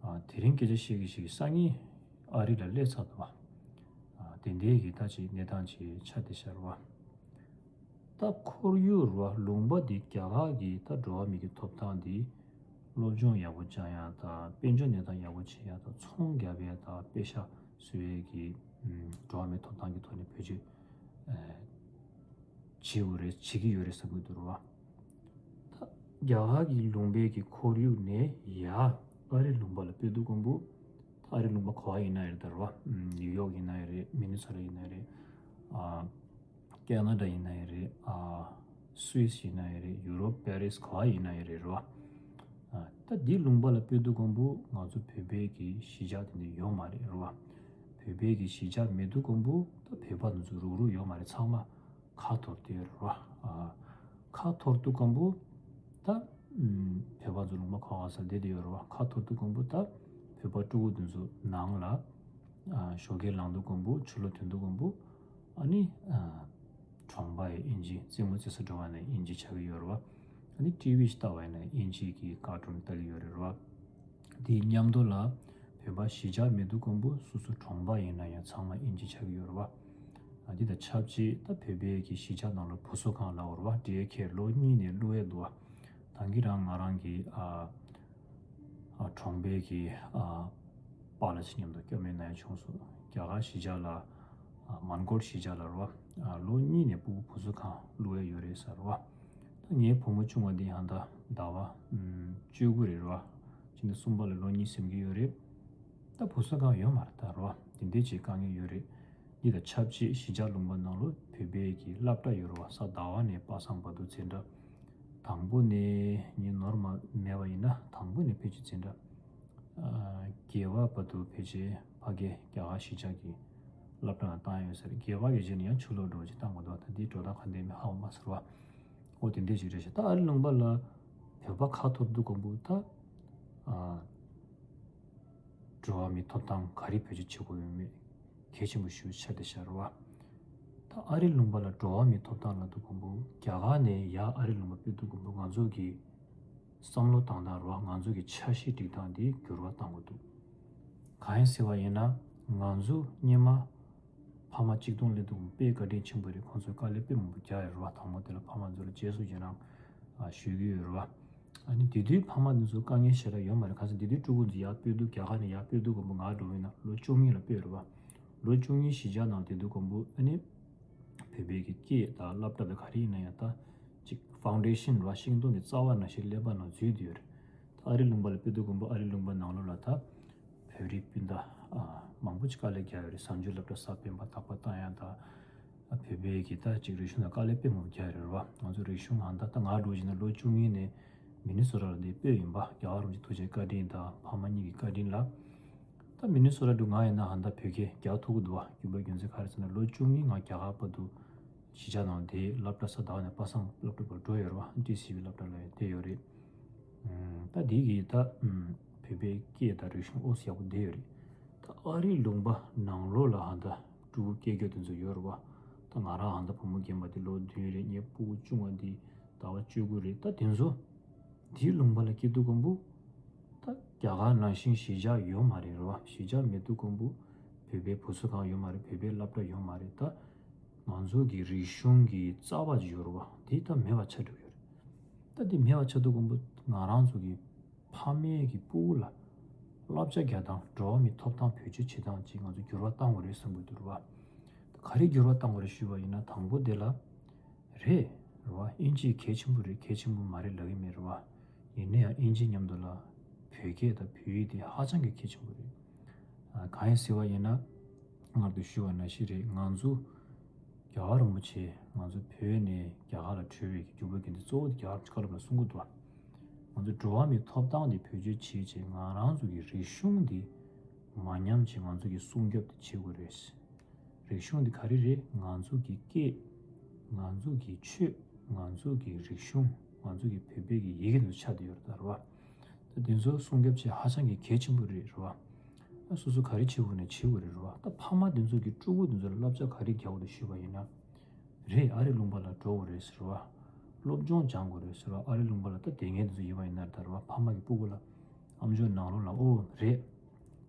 ཨ་དེ་རིང་སྐད་ཆ་བཤད་ཀྱི་ཞིག་སང་ཉིན་ཨ་རི་ལ་སླེབས་ཚར་འདུག་བ། ཨ་དེ་འདྲའི་གི་ད་ཅིག་གནས་སྟངས་ཅིག་ཆགས་བསྡད་ཤག་རེད་བ། ད་ཁོར་ཡུག་རེད་བ། ལུང་པ་འདི་རྒྱ་གར་གྱི་ད་འགྲོ་བ་མི་གི་ཐོབ་ཐང་འདི་སློབ་སྦྱོང་ཡག་པོ་སྦྱང་ཡག་དང་། དཔལ་འབྱོར་གནས་སྟངས་ཡག་པོ་བྱེད་ཡག་དང་། ཚོང་རྒྱག་ཡག་དང་། པེ་ཤག་བཟོ་ཡག་གི་ཨམ་འགྲོ་བ་མིའི་ཐོབ་ཐང་གི་ཐོག་ནས་བེད་སྤྱོད་ཨ་བྱེད་དགོས་རེད། བྱེད་ཀྱི་ཡོད་རེད་བསམ་གྱི་འདུག་རེད་བ། ད་རྒྱ་གར་གྱི་ལུང་པའི་གི་ཁོར་ཡུག་ནས་ཡར་ཨ་རི་ལུང་པ་ལ་སྤོས་དུས་ཀོང་པོ། ད་ཨ་རི་ལུང་པ་ག་པར་ཡིན་ན་ཡང་རེད་ད་རེད་བ། ཨམ་ནིའུ་ཡོག་ཡིན་ན་ཡང་རེད། མི་ནི་སོ་ཊ་ཡིན་ན་ཡང་རེད། ཨ་ཀེ་ན་ཌ་ཡིན་ན་ཡང་རེད། ཨ་སུད་སི་ཡིན་ན་ཡང་རེད། ཡུ་རོབ་པེ་རིས་ག་པར་ཡིན་ན་ཡང་རེད་རེད་བ། ཨ་ད་འདི་ལུང་པ་ལ་སྤོས་དུས་ཀོང་པོ་ང་ཚོ་བོད་པའི་གི་གཞིས་ཆགས་དེ་འདྲ་ཡོད་མ་རེད་རེད་བ། བོད་པའི་གི་གཞིས་ཆགས་མེད་དུས་ཀོང་པོ་ད་བོད་པ་ཚོ་རུག་རུག་ཡོད་མ་རེད། ཚང་མ་ཁ་འཐོར་བསྡད་ཡོད་རེད་བ། ཨ་ཁ་འཐོར་དུས་ཀོང་པོ་ད་ཨམ་བོད་པ་ཚོ་ལུང་པ་ག་པར་ག་སར་བསྡད་བསྡད་ཡོད་རེད་བ། ཁ་འཐོར་དུས་ཀོང་པོ་ད་བོད་པ་ཕྲུ་གུ་དེ་ཚོ་ནང་ལ་ཨ་ཞོགས་ཀས་ལངས་དུས་ཀོང་པོ། ཕྱི་ལོགས་ཐོན་དུས་ཀོང་པོ་ཨ་ནི་ཨ་གྲོང་པ་ཡི་དབྱིན་ཇི། རྩེད་མོ་རྩེ་ས་འགྲོ་བ་ན་དབྱིན་ཇི་ཆགས་ཀྱི་ཡོད་རེད་བ། ཨ་ནི་ཊི་ཝི་ཞིག་ལྟ་བ་ཡིན་ན་དབྱིན་ཇི་གི་ཀར་ཊུན་ལྟ་གི་ཡོད་རེད་བ། དེའི་མཉམ་དུ་ལ་བོད་པ་གཞིས་ཆགས་མེད་དུས་ཀོང་པོ་སོ་སོ་གྲོང་པ་ཡིན་ན་ཡང་ཚང་མ་དབྱིན་ཇི་ཆགས་ཀྱི་ཡོད་རེད་བ། ཨ་འདི་དང་ཆབས་ཅིག་ད་བོད་པའི་གི་གཞིས་ཆགས་ནང་ལ་བུ་གསོ་ཁང་ལབ་རེད་བ། ཌེ་ཁེར་ལོ་གཉིས་ནས་བླུ་ཡས་འདུག་བ། ད་གིན་རང་ང་རང་གི་ཨ་ཨ་གྲོང་པའི་གི་ཨ་པཱ་ལགས་ཅིག་མཉམ་དུ་སྐྱོར་མེད་ན་ཡང་བྱུང་སོང་། རྒྱ་གར་གཞིས་ཆགས་ལ་ཨ་མན་གོར་གཞིས་ཆགས་ལ་རེད་བ། ཨ་ལོ་གཉིས་ནས་སྤུ་གུ་བུ་གསོ་ཁང་བླུ་ཡས་ཡོད་རེད་ཟེར་རེད་བ། ད་ངའི་བུ་མོ་ཆུང་བ་འདི་ཡང་ད་ཟླ་བ་ཨམ་བཅུ་དགུ་རེད་རེད་བ། ཕྱི་ཟླ་གསུམ་པ་ལ་ལོ་གཉིས་ཟིན་གྱི་ཡོད་རེད། ད་བུ་གསོ་ཁང་ཡོད་མ་རེད་ད་རེད་བ། དེ་འདྲའི་ཅིག་དཀའ་ངལ་ཡོད་རེད། འདི་དང་ཆབས་ཅིག་གཞིས་ཆགས་ལུང་པ་ནང་ལོ་བོད་པའི་གི་སློབ་གྲྭ་ཡོད་རེད་བ། གཟའ་ཟླ་བ་ནས་པ་སངས་བར་དུ་འཛིན་གྲྭ། དང་པོ་ནས་ངས་ནོར་མ་མེད་པ་ཡིན་ན་དང་པོ་ནས་ཕལ་ཆེར་འཛིན་གྲྭ་ཨ་བརྒྱད་པ་བར་དུ་ཕལ་ཆེར་ཕ་གི་རྒྱ་གར་གཞིས་ཆགས་ཀྱི་སློབ་གྲྭ་ནང་བཏང་ཡོད་ཟེར། བརྒྱད་པ་གི་རྗེས་ནས་ཡང་ཕྱི་ལོགས་འགྲོ་ཅིག་བཏང་དགོས་འདུག་ད་འདིའི་འགྲོ་སྟངས་ག་འདྲ་མིན་ཧ་གོ་མ་སོང་བ། འོ་དེ་འདྲ་ཞིག་རེད་ཤག་ད་ཨ་རི་ལུང་པ་ལ་བོད་པ་ཁ་འཐོར་དུས་ཀོང་པོ་ད་ཨ་འགྲོ་བ་མིའི་ཐོབ་ཐང་ག་རེ་བེད་སྤྱོད་བྱེད་དགོས་ཡོད་མེད་གལ་ཆེན་པོ་ཞིག་ཆགས་བསྡད་ཤག་རེད་བ། ད་ཨ་རི་ལུང་པ་ལ་འགྲོ་བ་མིའི་ཐོབ་ཐང་ལབ་དུས་ཀོང་པོ་རྒྱ་གར་ནས་ཡར་ཨ་རི་ལུང་པ་སྤོས་དུས་ཀོང་པོ་ང་ཚོ་གི་བསམ་བློ་བཏང་སྟངས་རེད་བ། ང་ཚོ་གི་འཆར་གཞི་སྒྲིག་སྟངས་འདི་འགྱུར་བ་གཏང་དགོས་འདུག་གང་ཡིན་ཟེར་བ་ཡིན་ན་ང་ཚོ་སྔོན་མ་ཕ་མ་གཅིག་སྟོང་སླེབས་དུས་དཔེ་བཀའ་དྲིན་ཆེན་པོ་རེད། ཁོང་ཚོས་དཀའ་ལས་དཔེ་མང་པོ་རྒྱག་ཡོད་རེད་བ། དང་པོ་དེ་ལ་ཕ་མ་ཚོ་ལ་རྗེས་སུ་ཡི་རང་ཨ་ཞུ་གི་ཡོད་རེད་བ། ཨ་ནི་དེ་དུས་ཕ་མ་དེ་ཚོ་དཀའ་ངལ་ཞེ་དྲག་ཡོད་མ་རེད། གང་ཟེར་དེ་དུས་ཕྲུ་གུ་ཚོ་ཡར་སྤོས་དུས་རྒྱ་གར་ནས་ཡར་སྤོས་དུས་ཀོང་པོ་ང་འགྲོ་ཡིན་ན་ལོ་བཅུ་གཉིས་ལ་སྤོས་རེད་བ། ལོ་བཅུ་གཉིས་གཞིས་ཆགས་ནང་དེ་དུས་ཀོང་པོ་ཨ་ནི་བོད་པའི་གི་སྐད་དང་སློབ་གྲྭ་དང་ག་རེ་ཡིན་ན་ཡང་ད་ཅིག་ཕའུན་ཌེ་ཤན་རེད་བ། ཤིང་སྡོང་གི་རྩ་བ་ནང་བཞིན་ཀླད་པ་ནང་འཛུལ་བསྡད་ཡོད་རེད། ད་ཨ་རི་ལུང་པ་ལ་སྤོས་དུས་ཀོང་པོ་ཨ་རི་ལུང་པ་ནང་ལོགས་ལ་ད་བོད་རིགས་སྤུན་ཟླ་ཨ་མང་པོ་ཅིག་དཀའ་ལས་རྒྱག་ཡོད་རེད། གཟའ་མཇུག་སློབ་གྲྭ་གསར་སྤེལ་མ་དག་པ་བཏང་ཡ་ད། ཨ་བོད་པའི་གི་ད་ཅིག་རིག་གཞུང་ལ་དཀའ་ལས་དཔེ་མང་པོ་རྒྱག་ཡོད་རེད་བ། ང་ཚོ་རིག་གཞུང་ཨ་ད་ད་ང་འགྲོ་བཞིན་ན་ལོ་བཅུ་གཉིས་ནས་མི་ནི་སོ་ཊ་ལ་འདི་སྤོས་ཡིན་པ། རྒྱལ་བ་རིན་པོ་ཆེ་ཐུགས་རྗེ་བཀའ་དྲིན་དང་ཕ་མ་གཉིས་ཀྱི་བཀའ་དྲིན་ལ། ད་མི་ནི་སོ་ཊ་འགྲོ་ང་ཡིན་ན་ཨ་ད་བོད་སྐད་རྒྱག་ཐུབ་ཀྱི་འདུག་བ། རྒྱུ་མ་རྒྱུ་མཚན་ག་རེ་ཟེར་ན་ལོ་བཅུ་གཉིས་ང་རྒྱ་གར་བར་དུ་གཞིས་ཆགས་ནང་དེ་སློབ་གྲྭ་གཟའ་ཟླ་བ་ནས་པ་སངས་སློབ་གྲྭ་བར་འགྲོ་ཡོད་རེད་བ། ཊི་སི་ཝི་སློབ་གྲྭ་ལ་བསྡད་ཡོད་རེད། ད་འདི་གི་ད་བོད་པའི་སྐད་དང་རིག་གཞུང་ཨོ་ཙི་ཡག་པོ་བསྡད་ཡོད་རེད། ད་ཨ་རི་ལུང་པ་ནང་ལོགས་ལ་ཨ་ད་ ཕྲུ་གུ་སྐྱེ་རྒྱུ་དེ་ཚོ་ཡོད་རེད་བ། ད་ང་རང་ཨ་མདའ་བུ་མོ་རྒན་པ་དེ་ལོ་བདུན་རེད། ངའི་སྤུ་གུ་ཆུང་བ་འདི་ཟླ་བ་བཅུ་དགུ་རེད། ད་དེ་ཚོ་དེའི་ལུང་པ་ལ་སྐྱེ་དུས་ཀོང་པོ་ད་རྒྱ་གར་ནང་བཞིན་གཞིས་ཆགས་ཡོད་མ་རེད་རེད་བ། གཞིས་ཆགས་མེད་དུས་ཀོང་པོ་བོད་པའི་བུ་གསོ་ཁང་ཡོད་མ་རེད། བོད་པའི་སློབ་གྲྭ་ཡོད་མ་རེད། ད་ང་ཚོ་གི་རིག་གཞུང་གི་རྩ་བ་ཅིག་ཡོད་རེད་བ། དེ་ད་མེད་པ་ཆགས་འགྲོ་གི་ཡོད་རེད། ད་དེ་མེད་པ་ཆགས་དུས་ཀོང་པོ་ང་རང་ཚོ་གི་ཕ་མའི་གི་སྤུ་གུ་ལ་བསླབ་བྱ་རྒྱག་སྟངས། འགྲོ་བ་མིའི་ཐོབ་ཐང་བེད་སྤྱོད་བྱེད་སྟངས་ཅིག་ང་ཚོ་འགྱུར་བ་གཏང་དགོས་རེད་བསམ་གྱི་འདུག་རེད་བ། ག་རེ་འགྱུར་བ་གཏང་དགོས་རེད་ཞུས་པ་ཡིན་ན། དང་པོ་དེ་ལ་རེད་རེད་བ། ཨིན་ཇི་གལ་ཆེན་པོ་རེད། གལ་ཆེན་པོ་མ་རེད་ལབ་ཀྱི་མེད་རེད་བ། ཡིན་ན་ཡང་ཨིན་ཇི་མཉམ་དུ་ལ་བོད་སྐད་དང་བོད་ཡིག་དེ་ཧ་ཅང་གི་གལ་ཆེན་པོ་རེད། ཨ། གང་ཡིན་ཟེར་བ་ཡིན་ན། སྔར་དུ་ཞུས་པ་ནང་བཞིན་རེད། ང་ཚོ་རྒྱལ་བ་རིན་པོ་ཆེ་ང་ཚོ་བོད་ནས་རྒྱ་གར་ལ་བྲོས་པའི་གི་རྒྱུ་མཚན་དེ་གཙོ་བོ་དེ་རྒྱ་གར་བཀའ་སློབ་ལ་གསུང་གི་འདུག་ང་ཚོ་འགྲོ་བ་མིའི་ཐོབ་ཐང་དེ་བེད་སྤྱོད་བྱེད་ཆེད་ང་རང་ཚོ་གི་རིག་གཞུང་དེ་མ་ཉམས་ཆེད་ང་ཚོ་གི་སྲུང་སྐྱོབ་དེ་བྱེད་དགོས་རེད། རིག་གཞུང་དེ་ག་རེ་རེད། ང་ཚོ་གི་སྐད། ང་ཚོ་གི་ཆོས། ང་ཚོ་གི་རིག་གཞུང་། ང་ཚོ་གི་བོད་པའི་གི་ཡི་གེ་དེ་ཆགས་བསྡད་ཡོད་རེད་ད་རེད་བ། ད་དེ་ཚོ་སྲུང་སྐྱོབ་བྱེད་ཧ་ཅང་གི་གལ་ཆེན་པོ་རེད་རེད་བ། ད་སོ་སོ་ག་རེ་བྱེད་དགོས་ན་བྱེད་དགོས་རེད་རེད་བ། ད་ཕ་མ་དེ་ཚོ་གི་ཕྲུ་གུ་དེ་ཚོ་ལ་བསླབ་བྱ་ག་རེ་རྒྱག་དགོས་འདུག་ཞུས་པ་ཡིན་ན། རེད། ཨ་རི་ལུང་པ་ལ་འགྲོ་དགོས་རེད་ཟེར་བ། སློབ་སྦྱོང་སྦྱང་དགོས་རེད་ཟེར་བ། ཨ་རི་ལུང་པ་ལ་ད་དེ་ངས་དེ་ཚོ་ཡིན་པ་ཡིན་ན་ད་རེད་བ། ཕ་མ་གི་སྤུ་གུ་ལ་ཨམ་ཅོག་ནང་ལོགས་ལ། ཨོ་རེད།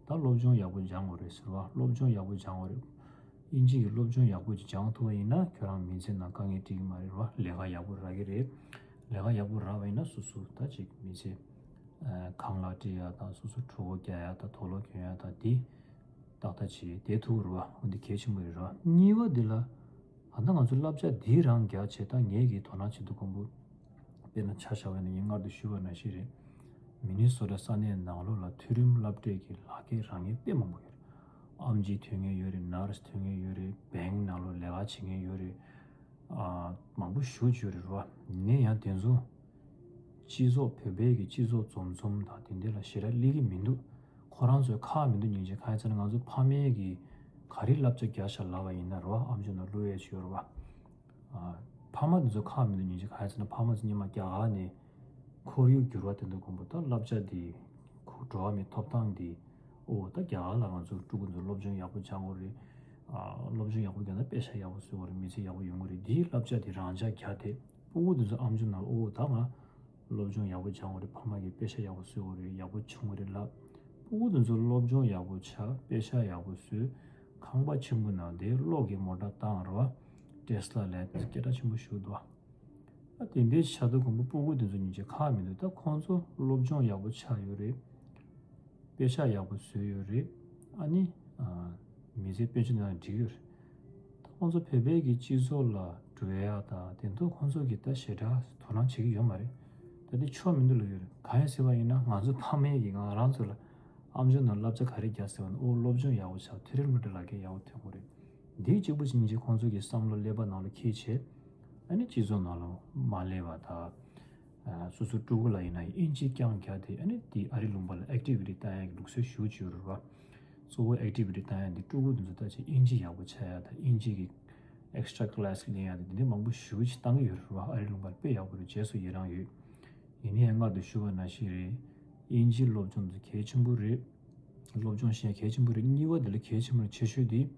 ད་སློབ་སྦྱོང་ཡག་པོ་སྦྱང་དགོས་རེད་ཟེར་བ། སློབ་སྦྱོང་ཡག་པོ་སྦྱང་དགོས་རེད། ཨིན་ཇི་གི་སློབ་སྦྱོང་ཡག་པོ་ཅིག་སྦྱང་ཐུབ་པ་ཡིན་ན་ཁྱོད་རང་མི་ཚེ་ནང་དཀའ་ངལ་འཕྲད་ཀྱི་མ་རེད་བ། ལས་ཀ་ཡག་པོ་རག་གི་རེད། ལས་ཀ་ཡག་པོ་རག་པ་ཡིན་ན་སོ་སོ་ད་ཅིག་མི་ཚེ་ཨ་ཁང་གླ་སྤྲད་ཡ་དང་། སོ་སོ་གྲོད་ཁོག་རྒྱག་ཡ་དང་། དུག་ལོག་གྱོན་ཡ་དང་། དེ་ཏག་ཏག་བྱས་བསྡད་ཐུབ་རེད་བ། འོ་འདི་གལ་ཆེན་པོ་རེད་ར། གཉིས་པ་འདི་ལ། ད་ལྟ་ང་ཚོ་བསླབ་བྱ་འདི་རང་རྒྱག་བྱས། ད་ངས་ཀྱི་དོ་སྣང་བྱེད་དུས་ཀོང་པོ། དཔེར་ན་ཆ་བཞག་པ་ཡིན་ན་ངས་སྔར་དུ་ཞུས་པ་ནང་བཞིན་རེད། མི་ནི་སོ་ཊ་ས་གནས་ནང་ལོགས་ལ་མཐོ་རིམ་སློབ་གྲྭའི་གི་ལག་འཁྱེར་རག་མཁན་དཔེ་མང་པོ་ཡོད་རེད། ཨེམ་ཆི་ཐོན་མཁན་ཡོད་རེད། ནར་སི་ཐོན་མཁན་ཡོད་རེད། བེང་ནང་ལོགས་ལས་ཀ་བྱེད་མཁན་ཡོད་རེད། ཨ། མང་པོ་ཞེ་པོ་ཅིག་ཡོད་རེད་ར། ཡིན་ན་ཡང་དེ་ཚོ་སྤྱི་ཚོགས། བོད་པའི་གི་སྤྱི་ཚོགས་འཛོམས་འཛོམས་དང་དེ་འདྲ་ལ་ཞེ་དྲག་སླེབས་ཀྱི་མི་འདུག་ཁོ་རང་ཚོའི་ཁག་མི་འདུག་སྙིང་རྗེ། གང་ཡིན་ཟེར་ན་ང་ཚོ་ཕ་མས་གི་ག་རེ་བསླབ་བྱ་རྒྱག་ཤག་ལབ་པ་ཡིན་ན་ར། ཨམ་ཅོག་ནང་བླུག་ཡས་ཅིག་ཡོད་ར་བ། ཨ། ཕ་མ་དེ་ཚོ་ཁག་མི་འདུག་སྙིང་རྗེ། གང་ཡིན་ཟེར་ན་ཕ་མ་ཚོ་སྔོན་མ་རྒྱ་གར་ནས་ཁོར་ཡུག་འགྱུར་བ་དེ་འདུག་ཀོང་པོ། ད་བསླབ་བྱ་འདི་ཁོ་འགྲོ་བ་མིའི་ཐོབ་ཐང་འདི། ཨོ་ད་རྒྱ་གར་ལ་ང་ཚོ་ཕྲུ་གུ་ཚོ་སློབ་སྦྱོང་ཡག་པོ་སྦྱང་དགོས་རེད། ཨ། སློབ་སྦྱོང་ཡག་པོ་རྒྱག་ན་པེ་ཤག་ཡག་པོ་བཟོ་དགོས་རེད། མི་ཚེ་ཡག་པོ་ཡོང་གི་རེད། འདིའི་བསླབ་བྱ་འདི་རང་འཇགས་རྒྱག་སྟེ་ཕྲུ་གུ་འདི་ཚོ་ཨམ་ཅོག་ནང་ལ། ཨོ་ད་ང་སློབ་སྦྱོང་ཡག་པོ་སྦྱང་དགོས་རེད། ཕ་མ་གིས་པེ་ཤག་ཡག་པོ་བཟོ་དགོས་རེད། ཡག་པོ་བྱུང་གི་རེད་ལབ། ཕྲུ་གུ་འདི་ཚོ་སློབ་སྦྱོང་ཡག་པོ་ཆགས། པེ་ཤག་ཡག་པོ་བཟོས། ཁང་པ་ཆེན་པོ་ནང་བསྡད། གློག་གི་མོ་ཊ་བཏང་ར་བ། ཊེ་སི་ལ་ལབ་དེ་སྐད་གྲགས་ཆེན་པོ་ཞིག་འདུག་ཨ། དེ་འདྲའི་ཆགས་དུས་ཀོང་པོ་ཕྲུ་གུ་དེ་ཚོ་སྙིང་རྗེ་ཁག་མི་འདུག་ད་ཁོང་ཚོ་སློབ་སྦྱོང་ཡག་པོ་ཆགས་ཡོད་རེད། པེ་ཤག་ཡག་པོ་བཟོས་ཡོད་རེད། ཨ་ནི། ཨ། མི་ཚེ་དཔལ་འབྱོར་ནང་འགྲིག་ཡོད་རེད། ད་ཁོང་ཚོ་བོད་པའི་གི་སྤྱི་ཚོགས་ལ་འགྲོ་ཡ་དང་དེ་ཚོ་ཁོང་ཚོ་གི་ད་ཞེ་དྲག་དོ་སྣང་བྱེད་ཀྱི་ཡོད་མ་རེད། ད་དེ་ཆོ་མི་འདུག་ལབ་ཡོད་རེད། གང་ཡིན་ཟེར་བ་ཡིན་ན་ང་ཚོ་ཕ་མས་གི་ང་རང་ཚོ་ལ་ཨམ་ཅོག་ནང་བསླབ་བྱ་ག་རེ་རྒྱག་ཟེར་བ་ན། ཨོ་སློབ་སྦྱོང་ཡག་པོ་ཆགས། མཐོ་རིམ་སློབ་གྲྭ་ལག་འཁྱེར་ཡག་པོ་ཐོན་དགོས་རེད། འདི་གཅིག་པུ་ཅིག་སྙིང་རྗེ་ཁོང་ཚོ་གི་བསམ་བློ་ཀླད་པ་ནང་ལ་འཁྱེར་བྱས། ཨ་ནི་སྤྱི་ཚོགས་ནང་ལ་མ་སླེབས་པ་དང་། ཨ། སོ་སོའི་ཕྲུ་གུ་ལ་ཡིན་ན་ཡང་ཨིན་ཇི་རྐྱང་རྒྱག་སྟེ། ཨ་ནི་དེ་ཨ་རི་ལུང་པ་ལ་ཨེག་ཊི་བི་ཊི་བཏང་ཡག་གི་ལུགས་སྲོལ་ཞེ་པོ་ཅིག་ཡོད་རེད་བ། གཙོ་བོ་ཨེག་ཊི་བི་ཊི་བཏང་ཡག་འདི་ཕྲུ་གུ་འདི་ཚོ་ད་ཅིག་ཨིན་ཇི་ཡག་པོ་ཆགས་ཡག་དང་། ཨིན་ཇི་གི་ཨེག་སི་ཊྲ་ཀི་ལེ་སི་ལེན་ཡག་དང་། འདི་འདྲ་མང་པོ་ཞེ་པོ་ཅིག་བཏང་གི་ཡོད་རེད་བ། ཨ་རི་ལུང་པ་ལ་དཔེ་ཡག་པོ་རེད། རྗེས་སུ་ཡི་རང་ཡོད། ཡིན་ན་ཡང་སྔར་དུ་ཞུས་པ་ནང་བཞིན་རེད། ཨིན་ཇི་སློབ་སྦྱོང་འདི་གལ་ཆེན་པོ་རེད། སློབ་སྦྱོང་ཤེས་ཡ་གལ་ཆེན་པོ་རེད། གཉིས་པ་འདི་ལས་གལ་ཆེན་པོ་ཆེ་ཤོས་འདི།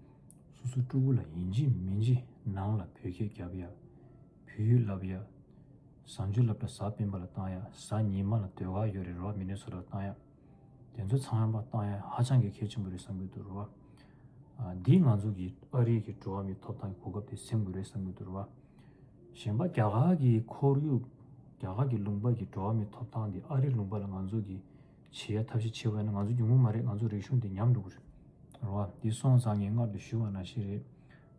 སོ་སོའི་ཕྲུ་གུ་ལ་ཡིན་གཅིག་མིན་གཅིག་ནང་ལ་བོད་སྐད་རྒྱབ་ཡ། བོད་ཡིག་བསླབ་ཡ། གཟའ་མཇུག་སློབ་གྲྭ་གཟའ་སྤེན་པ་ལ་བཏང་ཡ། གཟའ་ཉི་མ་ལ་ཟློས་གར་ཡོད་རེད་རོ། མི་ནི་སོ་ཊ་ལ་བཏང་ཡ། དེ་ཚོ་ཚང་མ་བཏང་ཡ་ཧ་ཅང་གི་གལ་ཆེན་པོ་རེད་བསམ་གྱི་འདུག་རོ། ཨ། འདི་ང་ཚོ་གི་ཨ་རི་གི་འགྲོ་བ་མིའི་ཐོབ་ཐང་གི་གོ་སྐབས་དེ་ཟིན་དགོས་རེད་བསམ་གྱི་འདུག་རོ། གཞན་པ་རྒྱ་གར་གྱི་ཁོར་ཡུག་རྒྱ་གར་གྱི་ལུང་པ་གི་འགྲོ་བ་མིའི་ཐོབ་ཐང་འདི་ཨ་རིའི་ལུང་པ་ལ་ང་ཚོ་གི་བྱེད་ཡ་ཐབས་ཤེས་བྱེད་པ་ཡིན་ན་ང་ཚོ་ཡོང་གི་མ་རེད། ང་ཚོ་རིག་གཞུང་འདི་ཉམས་འགྲོ་གི་རེད། རེད་བ། འདི་སོང་ཙང་ངས་སྔར་དུ་ཞུས་པ་ནང་བཞིན་རེད།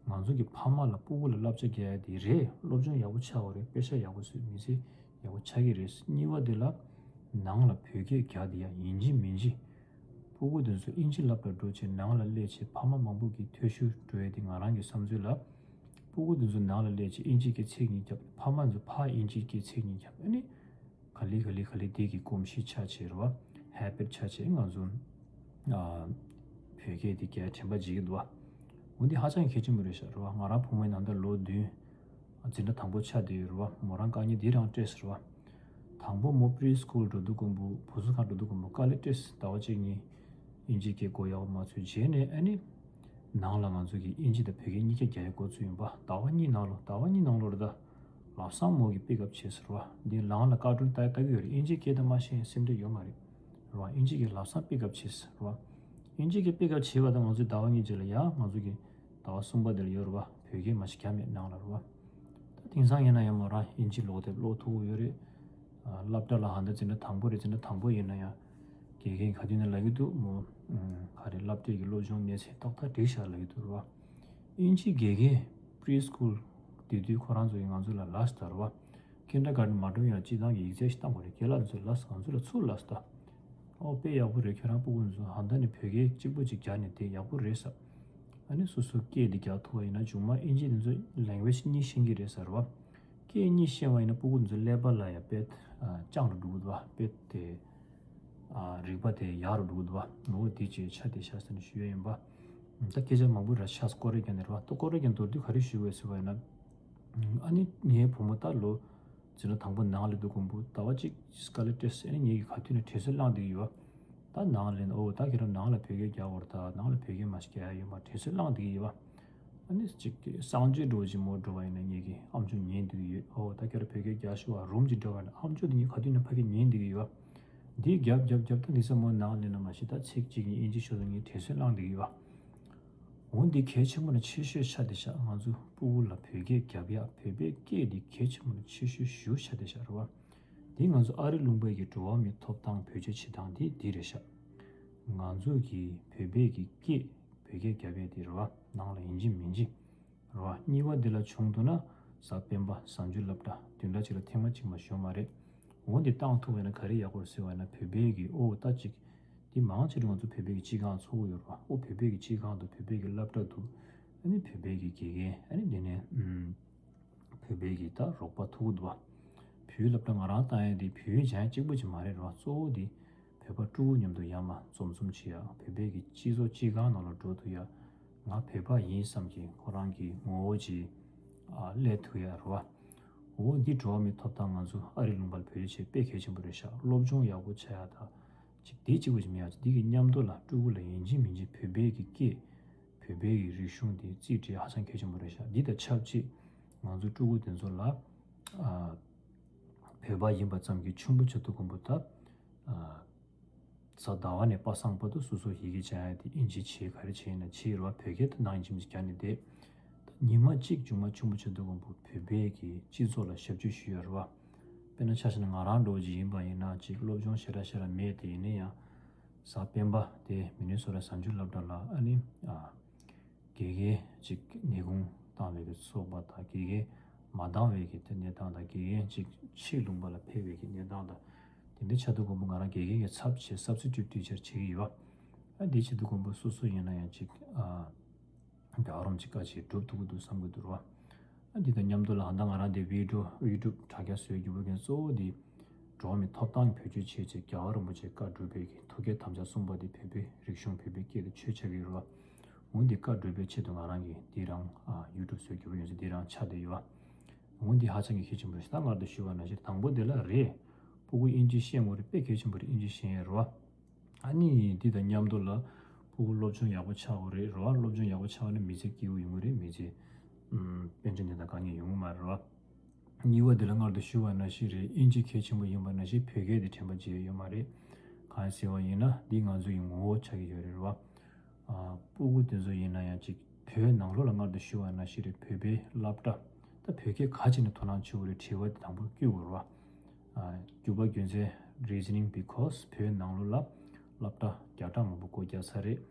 ང་ཚོ་གི་ཕ་མ་ལ་སྤུ་གུ་ལ་བསླབ་བྱ་རྒྱག་ཡ་འདི་རེད། སློབ་སྦྱོང་ཡག་པོ་ཆགས་དགོས་རེད། པེ་ཤག་ཡག་པོ་བཟོས། མི་ཚེ་ཡག་པོ་ཆགས་ཀྱི་རེད། གཉིས་པ་འདི་ལ་ནང་ལ་བོད་སྐད་རྒྱག་འདི་ཡ་ཡིན་གཅིག་མིན་གཅིག་སྤུ་གུ་དེ་ཚོ་ཨིན་ཇི་སློབ་གྲྭ་འགྲོ་བྱས་ནང་ལ་སླེབས་བྱས་ཕ་མ་མང་པོ་གིས་ཐོ་གཞུང་འགྲོ་ཡས་དེ་ང་རང་གི་བསམ་ཚུལ་ལ། སྤུ་གུ་དེ་ཚོ་ནང་ལ་སླེབས་བྱས་ཨིན་ཇི་སྐད་ཚིག་གཉིས་རྒྱབ། ཕ་མ་ཚོ་ཕར་ཨིན་ཇི་སྐད་ཚིག་གཉིས་རྒྱབ། ཨ་ནི་ག་ལེ་ག་ལེ་ག་ལེ་དེ་གི་གོམས་གཤིས་ཆགས་བྱས་རེད་བ། ཧེ་བིཊ་ཆགས་བྱས་ང་ཚོ་ཨ་བོད་སྐད་དེ་རྒྱག་དྲན་པ་བརྗེད་ཀྱི་འདུག་བ། འོ་འདི་ཧ་ཅང་གལ་ཆེན་པོ་རེད་ཤག་རེད་བ། ང་རང་བུ་མོའི་ནང་ད་ལོ་བདུན། འཛིན་གྲྭ་དང་པོ་ཆགས་བསྡད་ཡོད་རེད་བ། མོ་རང་དཀའ་ངལ་འདི་རང་སྤྲད་ཟེར་བ། དང་པོ་མོ་པི་རི་སི་ཀུལ་འགྲོ་དུས་ཀོང་པོ་བུ་གསོ་ཁང་འགྲོ་དུས་ཀོང་པོ་དཀའ་ལས་སྤྲད། ཟླ་བ་གཅིག་གཉིས་ཨིན་ཇི་སྐད་གོ་ཡག་མ་ཚོད། རྗེས་ནས་ཨ་ནི་ ནང་ལ་ང་ཚོ་གི་དབྱིན་ཇི་དང་བོད་སྐད་གཉིས་ཀ་རྒྱག་ཡ་འགོ་ཚུགས་ཡིན་པ། ཟླ་བ་གཉིས་ནང་ལོ་ཟླ་བ་གཉིས་ནང་ལོ་རེད་ད། ལམ་སང་མོ་གི་པིག་ཨབ་བྱས་ཟེར་བ། འདི་ལང་ལ་བཀའ་དྲུང་ལྟ་ལྟ་གི་ཡོད་རེད། དབྱིན་ཇི་སྐད་དུ་མ་ཤེས་སེམས་ཁྲལ་ཡོད་མ་རེད། རེད་བ། དབྱིན་ཇི་གི་ལམ་སང་པིག་ཨབ་བྱས་ཟེར་བ། དབྱིན་ཇི་གི་པིག་ཨབ་བྱས་པ་དང་ང་ཚོའི་ཟླ་བ་གཉིས་རྗེས་ལ་ཡ་ང་ཚོ་གི་ཟླ་བ་གསུམ་པ་དེ་ལ་ཡོད་རེད་བ། བོད་སྐད་མ་ཤེས་རྒྱ་མེད་ནང་ལ་རེད་བ། ད་དེང་སང་ཡིན་ན་ཡང་མོ་རང་དབྱིན་ཇི་ཀློག་དེབ་ཀློག་ཐུབ་ཀྱི་ཡོད་རེད། ཨ། སློབ་གྲྭ་ལ་ཧ་ད་འཛིན་གྲྭ་དང་པོ་རེད། འཛིན་གྲྭ་དང་པོ་ཡིན་ན་ཡང་དགེ་རྒན་ག་དུས་ནས་ལབ་ཀྱི་འདུག་མོ། ཨ། ག་རེ་སློབ་གྲྭའི་གི་སློབ་སྦྱོང་གནས་ཚད་ཏག་ཏག་སྒྲིག་བཞག་ལབ་ཀྱི་འདུག་རེད་བ། དབྱིན་ཇིའི་དགེ་རྒན་པི་རི་སི་ཀུལ་དེ་དུས་ཁོ་རང་ཚོ་ཡིས་ང་ཚོ་ལ་ལབ་སོང་ད་རེད་བ། ཀིན་ཌར་གྷར་ཌན་མ་འགྲོ་ཡང་སྤྱིར་བཏང་གི་ཡིག་ཚད་ཞིག་བཏང་དགོས་རེད། རྒན་ལགས་ཚོས་ལབ་སོང་། ང་ཚོ་ལ་ཚུར་ལབ་སོང་ད། ཨོ་དཔེ་ཡག་པོ་རེད། ཁྱོད་རང་སྤུ་གུ་ཚོ་ཧ་ད་ནས་བོད་སྐད་གཅིག་པོ་གཅིག་རྒྱག་ནས་དེ་ཡག་པོ་རེད་ཟེར། ཨ་ནི་སོ་སོ་སྐད་འདི་རྒྱག་ཐུབ་པ་ཡིན་ན་མཇུག་མ་དབྱིན་ཇི་འདི་ཚོ་ལེང་གུ་ཨེ་ཇི་གཉིས་ཤེས་ཀྱི་རེད་ཟེར་བ། སྐད་གཉིས་ཤེས་པ་ཡིན་ན་སྤུ་གུ་འདི་ཚོ་ཀླད་པ་ལ་ཡང་དཔེ་ཨ་སྦྱང་རུ་འགྲོ་གི་འདུག་བ། དཔེ་དེ་ཨ་རིག་པ་དེ་ཡག་རུ་འགྲོ་གི་འདུག་བ། ངོ་བོ་དེ་ཅིག་ཆ་དེ་ཤ་ཟ་ནས་ཞུ་ཡ་ཡིན་པ། ད་སྐད་ཆ་མང་པོ་ར་ཆགས་སྐོར་རེ་རྒྱག་ནས་རེད་བ། ད་སྐོར་རེ་རྒྱག་མདོར་བསྡུས་ག་རེ་ཞུ་དགོས་ཟེར་བ་ཡིན་ན། ཨ་ནི་ངའི་བུ་མོ་ད་ལོ་འཛིན་གྲྭ་དང་པོ་ནང་ལ་འདུག་གོང་བུ་ཟླ་བ་གཅིག་སྐར་ལེ་ཊེ་སི་ཨ་ནི་ངེད་ཀྱི་ག་དུས་ནས་དྲན་གསོ་བསླངས་བསྡད་ཀྱི་ཡོད། ད་ནང་ལ་ཨོ་ད་ཁྱེད་རང་ནང་ལ་བོད་སྐད་རྒྱག་དགོས་རེད། ད་ནང་ལ་བོད་སྐད་མ་ཤེས་ཀྱི་ཡོད་མ་དྲན་གསོ་བསླངས་བསྡད་ཀྱི་ཡོད། ཨ་ནི་གཅིག་གསང་སྤྱོད་འགྲོ་གི་མོ་འགྲོ་བ་ཡིན་ན་ངེད་ཀྱི་ཨམ་ཅོག་ཉན་བསྡད་ཀྱི་ཡོད། ཨོ་ད་ཁྱེད་རང་བོད་སྐད་རྒྱག་ཤོག་ཨ་རུམ་གཅིག་འགྲོ་བ་ཡིན་ན་ཨམ་ཅོག་དེ་ངེད་ག་དུས་ནས་ཕ་གི་ཉན་བསྡད་ཀྱི་ཡོད། འདི་རྒྱབ་རྒྱབ་རྒྱབ་ད་འདི་ས་མོ་ནང་ལ་ན་མ་ཤེས་ད་ཚིག་གཅིག་གཉིས་དབྱིན་ཇི་ཤོད་ད་ངས་དྲན་གསོ་བསླངས་བསྡད་ཀྱི་ཡོད། འོ་འདི་གལ་ཆེན་པོ་ནི་ཆེ་ཤོས་ཆགས་བསྡད་ཤག་ང་ཚོ་སྤུ་གུ་ལ་བོད་སྐད་རྒྱབ་ཡག་བོད་པའི་སྐད་འདི་གལ་ཆེན་པོ་ནི་ཆེ་ཤོས་ཞེ་པོ་ཆགས་བསྡད་ཤག་རེད་བ། འདི་ང་ཚོ་ཨ་རི་ལུང་པའི་གི་འགྲོ་བ་མིའི་ཐོབ་ཐང་བེད་སྤྱོད་བྱེད་སྟངས་འདི་འདི་རེད་ཤག་ང་ཚོ་གི་བོད་པའི་གི་སྐད་བོད་སྐད་རྒྱབ་ཡག་འདི་རེད་བ། ནང་ལ་ཡིན་གཅིག་མིན་གཅིག་རེད་བ། གཉིས་པ་འདི་ལ་བྱུང་འདུག་ན་གཟའ་སྤེན་པ་གཟའ་མཇུག་སློབ་གྲྭ་བདུན་ཕྲག་གཅིག་ལ་ཐེངས་མ་གཅིག་མ་ཞོན་མ་རེད། འོ་འདི་བཏང་ཐུབ་པ་ཡིན་ན་ག་རེ་ཡག་པོ་རེད་ཟེར་བ་ཡིན་ན་བོད་པའི་གི་ཨོ་ད་ཅིག་འདི་མང་ཆེ་ང་ཚོ་བོད་པའི་གི་སྤྱི་ཁང་ཚོགས་ཡོད་རེད་བ། ཨོ་བོད་པའི་གི་སྤྱི་ཁང་དང་བོད་པའི་གི་སློབ་གྲྭ་འདུག་ཨ་ནི་བོད་པའི་གི་དགེ་རྒན་ཨ་ནི་འདི་ནས་ཨུམ་བོད་པའི་གི་ད་རོགས་པ་ཐུག་འདུག་བ། བོད་སློབ་གྲྭ་ང་རང་བཏང་ཡས་འདི་བོད་སྦྱང་ཡས་གཅིག་པུ་ཅིག་མ་རེད་རེད་བ། གཙོ་བོ་འདི་བོད་པ་ཕྲུ་གུ་མཉམ་དུ་ཡར་མར་འཛོམས་འཛོམས་བྱེད་ཡ། བོད་པའི་གི་སྤྱི་ཚོགས་སྤྱི་ཁང་ནང་ལ་འགྲོ་ཐུབ་ཡ། ང་བོད་པ་ཡིན་བསམ་གྱི་ཁོ་རང་གི་ངོ་བོ་ཅིག་ཨ་སླེབས་ཐུབ་ཡ་རེད་བ། འོ་འདི་འགྲོ་བ་མིའི་ཐོབ་ཐང་ང་ཚོ་ཨ་རི་ལུང་པར་བོད་རིགས་བྱས་དཔེ་གལ་ཆེན་པོ་རེད་ཤག་སློབ་སྦྱོང་ཡག་པོ་བྱ་ཡག་དང་ཅིག་དེ་གཅིག་པུ་ཅིག་མིན་ཡག་ཅིག་འདི་གི་མཉམ་དུ་ལ་ཕྲུ་གུ་ལ་ཡིན་གཅིག་མིན་གཅིག་བོད་པའི་གི་སྐད་བོད་པའི་གི་རིག་གཞུང་དེ་རྩིས་སྤྲད་ཧ་ཅང་གལ་ཆེན་པོ་རེད་ཤག་འདི་དང་ཆབས་ཅིག་ང་ཚོ་ཕྲུ་གུ་དེ་ཚོ་ལ་ཨ་བོད་པ་ཡིན་པ་ཙམ་གྱིས་ཆུང་པོ་ཆགས་དུས་གོང་པོ་ད་ཨ་གཟའ་ཟླ་བ་ནས་པ་སངས་བར་དུ་སོ་སོ་ཡི་གེ་སྦྱང་ཡ་དེ་དབྱིན་ཇི་བྱས་ག་རེ་བྱས་ཡིན་ན་བྱས་རེད་བ། བོད་སྐད་དེ་ནང་ཡིན་གཅིག་མིན་གཅིག་རྒྱག་ནས་བསྡད། ད་ཉི་མ་གཅིག་མཇུག་མ་ཆུང་པོ་ཆགས་དུས་གོང་པོ་བོད་པའི་གི་སྤྱི་ཚོགས་ལ་ཞབས་ཕྱི་ཞུ་ཡ་རེད་བ། དཔེར་ན་ཆ་བཞག་ན་ང་རང་འདྲ་བོ་ཅིག་ཡིན་པ་ཡིན་ན་ཅིག་སློབ་སྦྱོང་ཞེ་དྲག་ཞེ་དྲག་མེད་དེ། ཡིན་ན་ཡང་གཟའ་སྤེན་པ་དེ་མི་ནི་སོ་ཊ་གཟའ་མཇུག་སློབ་གྲྭ་ལ་ཨ་ནི་ཨ་དགེ་རྒན་ཅིག་ནད་ཁུངས་བཏང་བའི་གི་སོགས་པ་དང་། དགེ་རྒན་མ་འདང་བའི་གི་དེ་གནས་སྟངས་དང་། དགེ་རྒན་ཅིག་ཕྱི་ལུང་པ་ལ་ཕེབས་པའི་གི་གནས་སྟངས་དང་། དེ་འདྲའི་ཆགས་དུས་གོང་པོ་ང་རང་དགེ་རྒན་གྱི་ཚབ་བྱས་སབ་སི་ཊིའུཊ་ཊི་ཆར་བྱེད་ཀྱི་ཡོད་བ། ཨ་འདི་བྱེད་དུས་གོང་པོ་སོ་སོ་ཡིན་ན་ཡང་ཅིག་ཨ་རྒྱལ་བ་རིན་པོ་ཆེ་བཀའ་ཆེ་སྒྲུབ་ཐུབ་ཀྱི་འདུག་བསམ་གྱི་འདུག་ར། ཨ་འདི་དང་མཉམ་དུ་ལ་ཧ་ད་ང་རང་འདི་བི་ཌི་ཡོ་ཡུ་ཊུབ་དྲ་རྒྱ་བཟོས་རྒྱུ་བོ་རྒན་གཙོ་བོ་འདི་འགྲོ་བ་མིའི་ཐོབ་ཐང་བེད་སྤྱོད་བྱས་བྱས་རྒྱལ་བ་རིན་པོ་ཆེ་བཀའ་སྒྲུབ་པའི་གི་ཐུགས་བསྐྱེད་དམ་བཅའ་གསུངས་པ་འདི་བོད་པའི་རིག་གཞུང་བོད་པའི་སྐད་དུ་ཆོས་ཆགས་ཀྱི་ཡོད་ར། འོ་འདི་བཀའ་སྒྲུབ་པའི་ཆེད་དུ་ང་རང་གིས་འདི་རང་ཨ་ཡུ་ཊུབ་བཟོས་རྒྱུ་བོ་ཡོད་ཚད་འདི་རང་ཆགས་བསྡད་ཡོད་བ། འོ་འདི་ཧ་ཅང་གི་གལ་ཆེན་པོ་རེད། ད་སྔར་དུ་ཞུས་པ་ནང་བཞིན་དང་པོ་དེ་ལ་རེད། སྤུ་གུ་དབྱིན་ཇི་ཤེས་དགོས་རེད། དཔེ་གལ་ཆེན་པོ་རེད། དབྱིན་ཇི་ཤེས་ཡ་རེད་བ། ཨ་ནི་འདི་དང་མཉམ་དུ་ལ་སྤུ་གུ་སློབ་སྦྱོང་ཡག་པོ་ཆགས་དགོས་རེད་རེད་བ། སློབ་སྦྱོང་ཡག་པོ་ཆགས་པ་ནི་མི་ཚེ་སྐྱིད་པོ་ཡོང་གི་རེད། མི་ཚེ་ཨམ་དཔལ་འབྱོར་གནས་སྟངས་དཀའ་ངལ་ཡོང་གི་མ་རེད་བ། གཉིས་པ་འདི་ལ་སྔར་དུ་ཞུས་པ་ནང་བཞིན་རེད། དབྱིན་ཇི་གལ་ཆེན་པོ་ཡིན་པ་ནང་བཞིན་བོད་སྐད་དེ་དྲན་པ་བརྗེད་ཡོད་མ་རེད། གང་ཡིན་ཟེར་བ་ཡིན་ན་འདི་ང་ཚོ་ཡི་ངོ་བོ་ཆགས་ཀྱི་ཡོད་རེད་རེད་བ། ཨ་སྤུ་གུ་དེ་ཚོ་ཡིན་ན་ཡང་ཅིག་བོད་ནང་ལོགས་ལ་སྔར་དུ་ཞུས་པ་ནང་བཞིན་རེད། བོད་པའི་སློབ་གྲྭ་ད་བོད་སྐད་ག་ཅིག་ནས་དོ་སྣང་བྱེད་དགོས་རེད་དྲི་བ་དེ་དང་པོ་བསྐྱོད་དགོས་རེད་བ། ཨ་རྒྱུ་མ་རྒྱུ་མཚན་reasoning because བོད་ནང་ལོགས་ལ་སློབ་གྲྭ་བརྒྱ་ཕྲག་མང་པོ་སྒོ་རྒྱག་ཚར་རེད།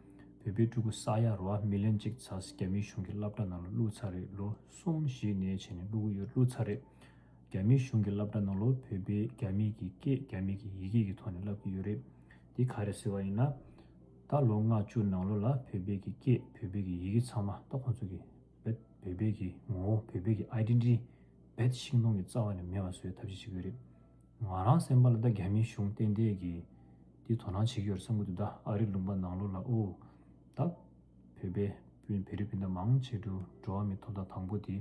བོད་པའི་ཕྲུ་གུ་ས་ཡ་རེད་བ་མི་ལི་ཡོན་གཅིག་ཙམ་རྒྱ་མིའི་གཞུང་གི་སློབ་གྲྭ་ནང་ལ་བླུགས་ཚར་རེད། ལོ་གསུམ་བཞི་ནས་བྱས་ནས་བླུག་གི་ཡོད། བླུགས་ཚར་རེད། རྒྱ་མིའི་གཞུང་གི་སློབ་གྲྭ་ནང་ལོགས་བོད་པའི་རྒྱ་མིའི་གི་སྐད་རྒྱ་མིའི་གི་ཡི་གེ་གི་ཐོག་ནས་བསླབ་ཀྱི་ཡོད་རེད། འདི་ག་རེ་ཟེར་བ་ཡིན་ན། ད་ལོ་ལྔ་བཅུ་ནང་ལོགས་ལ་བོད་པའི་གི་སྐད་བོད་པའི་གི་ཡི་གེ་ཚང་མ་ད་ཁོང་ཚོ་གི་བོད་བོད་པའི་གི་ངོ་བོ་བོད་པའི་གི་ཨའི་ཌེན་ཊི་ཊི་རྦད་ཤིང་སྡོང་གི་རྩ་བ་ནས་མེད་པ་བཟོ་བའི་ཐབས་ཤེས་བྱེད་ཀྱི་ཡོད་རེད། ང་རང་སེམས་པ་ལ་ད་རྒྱ་མིའི་གཞུང་ཏན་ཏན་གི་འདི་དོ་སྣང་བྱེད་ཀྱི་ཡོད་རེད་བསམ་གྱི་འདུག་ད་ཨ་རི་ལུང་པ་ནང་ལོགས་ལ་ཨོ་ད་བོད་པའི་སྤུན་བོད་རིགས་སྤུན་ཟླ་མང་ཆེ་འགྲོ་འགྲོ་བ་མིའི་ཐོབ་ཐང་དང་པོ་དེ།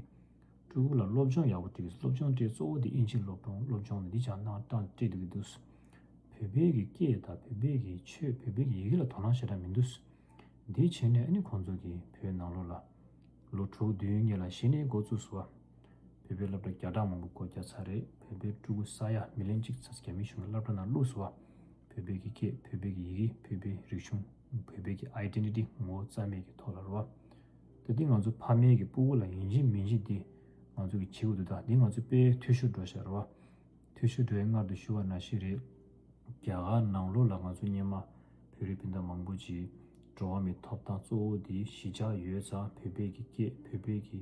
ཕྲུ་གུ་ལ་སློབ་སྦྱོང་ཡག་པོ་སྤྲད་དགོས། སློབ་སྦྱོང་སྤྲད་གཙོ་བོ་དེ་དབྱིན་ཇི་སློབ་སྦྱོང་སློབ་སྦྱོང་ནི་འདི་ཅང་གནང་སྟངས་སྤྲད་དགོས་ཀྱི་འདུག་བོད་པའི་གི་སྐད་དང་བོད་པའི་གི་ཆོས་བོད་པའི་གི་ཡི་གེ་ལ་དོ་སྣང་ཞེ་དྲག་མི་འདུག་འདི་བྱས་ནས་ཨ་ནི་ཁོང་ཚོ་གིས་བོད་ནང་ལོགས་ལ་ལོ་དྲུག་བདུན་སྔོན་ལ་གཞི་ནས་འགོ་བཙུགས་སོང་བ། བོད་པའི་སློབ་གྲྭ་བརྒྱ་ཕྲག་མང་པོ་སྒོ་བརྒྱབ་ཚར་རེད། བོད་པའི་ཕྲུ་གུ་ས་ཡ་མི་ལན་གཅིག་ཙམ་རྒྱ་མིའི་གཞུང་གི་སློབ་གྲྭ་ནང་བླུགས་སོང་བ། བོད་པའི་གི་སྐད། བོད་པའི་གི་ཡི་གེ། བོད་པའི་རིག་གཞུང་། བོད་པའི་གི་ཨའི་ཌེན་ཊི་ཊི་ངོ་བོ་རྩ་མེད་ཀྱི་ཐོག་ལ་རེད་བ། ད་འདི་ང་ཚོ་ཕ་མའི་གི་སྤུ་གུ་ལ་ཡིན་གཅིག་མིན་གཅིག་འདི་ང་ཚོ་གི་བྱེད་དགོས་འདུག་ད་འདི་ང་ཚོ་དཔེ་འཐུས་ཤོར་འགྲོ་ཤག་རེད་བ། འཐུས་ཤོར་འགྲོ་ཡའི་སྔར་དུ་ཞུ་བ་ནང་བཞིན་རེད། རྒྱ་གར་ནང་ལོགས་ལ་ང་ཚོ་སྔོན་མ་བོད་རིགས་སྤུན་ཟླ་མང་པོ་ཅིག་འགྲོ་བ་མིའི་ཐོབ་ཐང་གཙོ་བོ་འདི་གཞིས་ཆགས་ཡོད་ཙང་བོད་པའི་གི་སྐད། བོད་པའི་གི་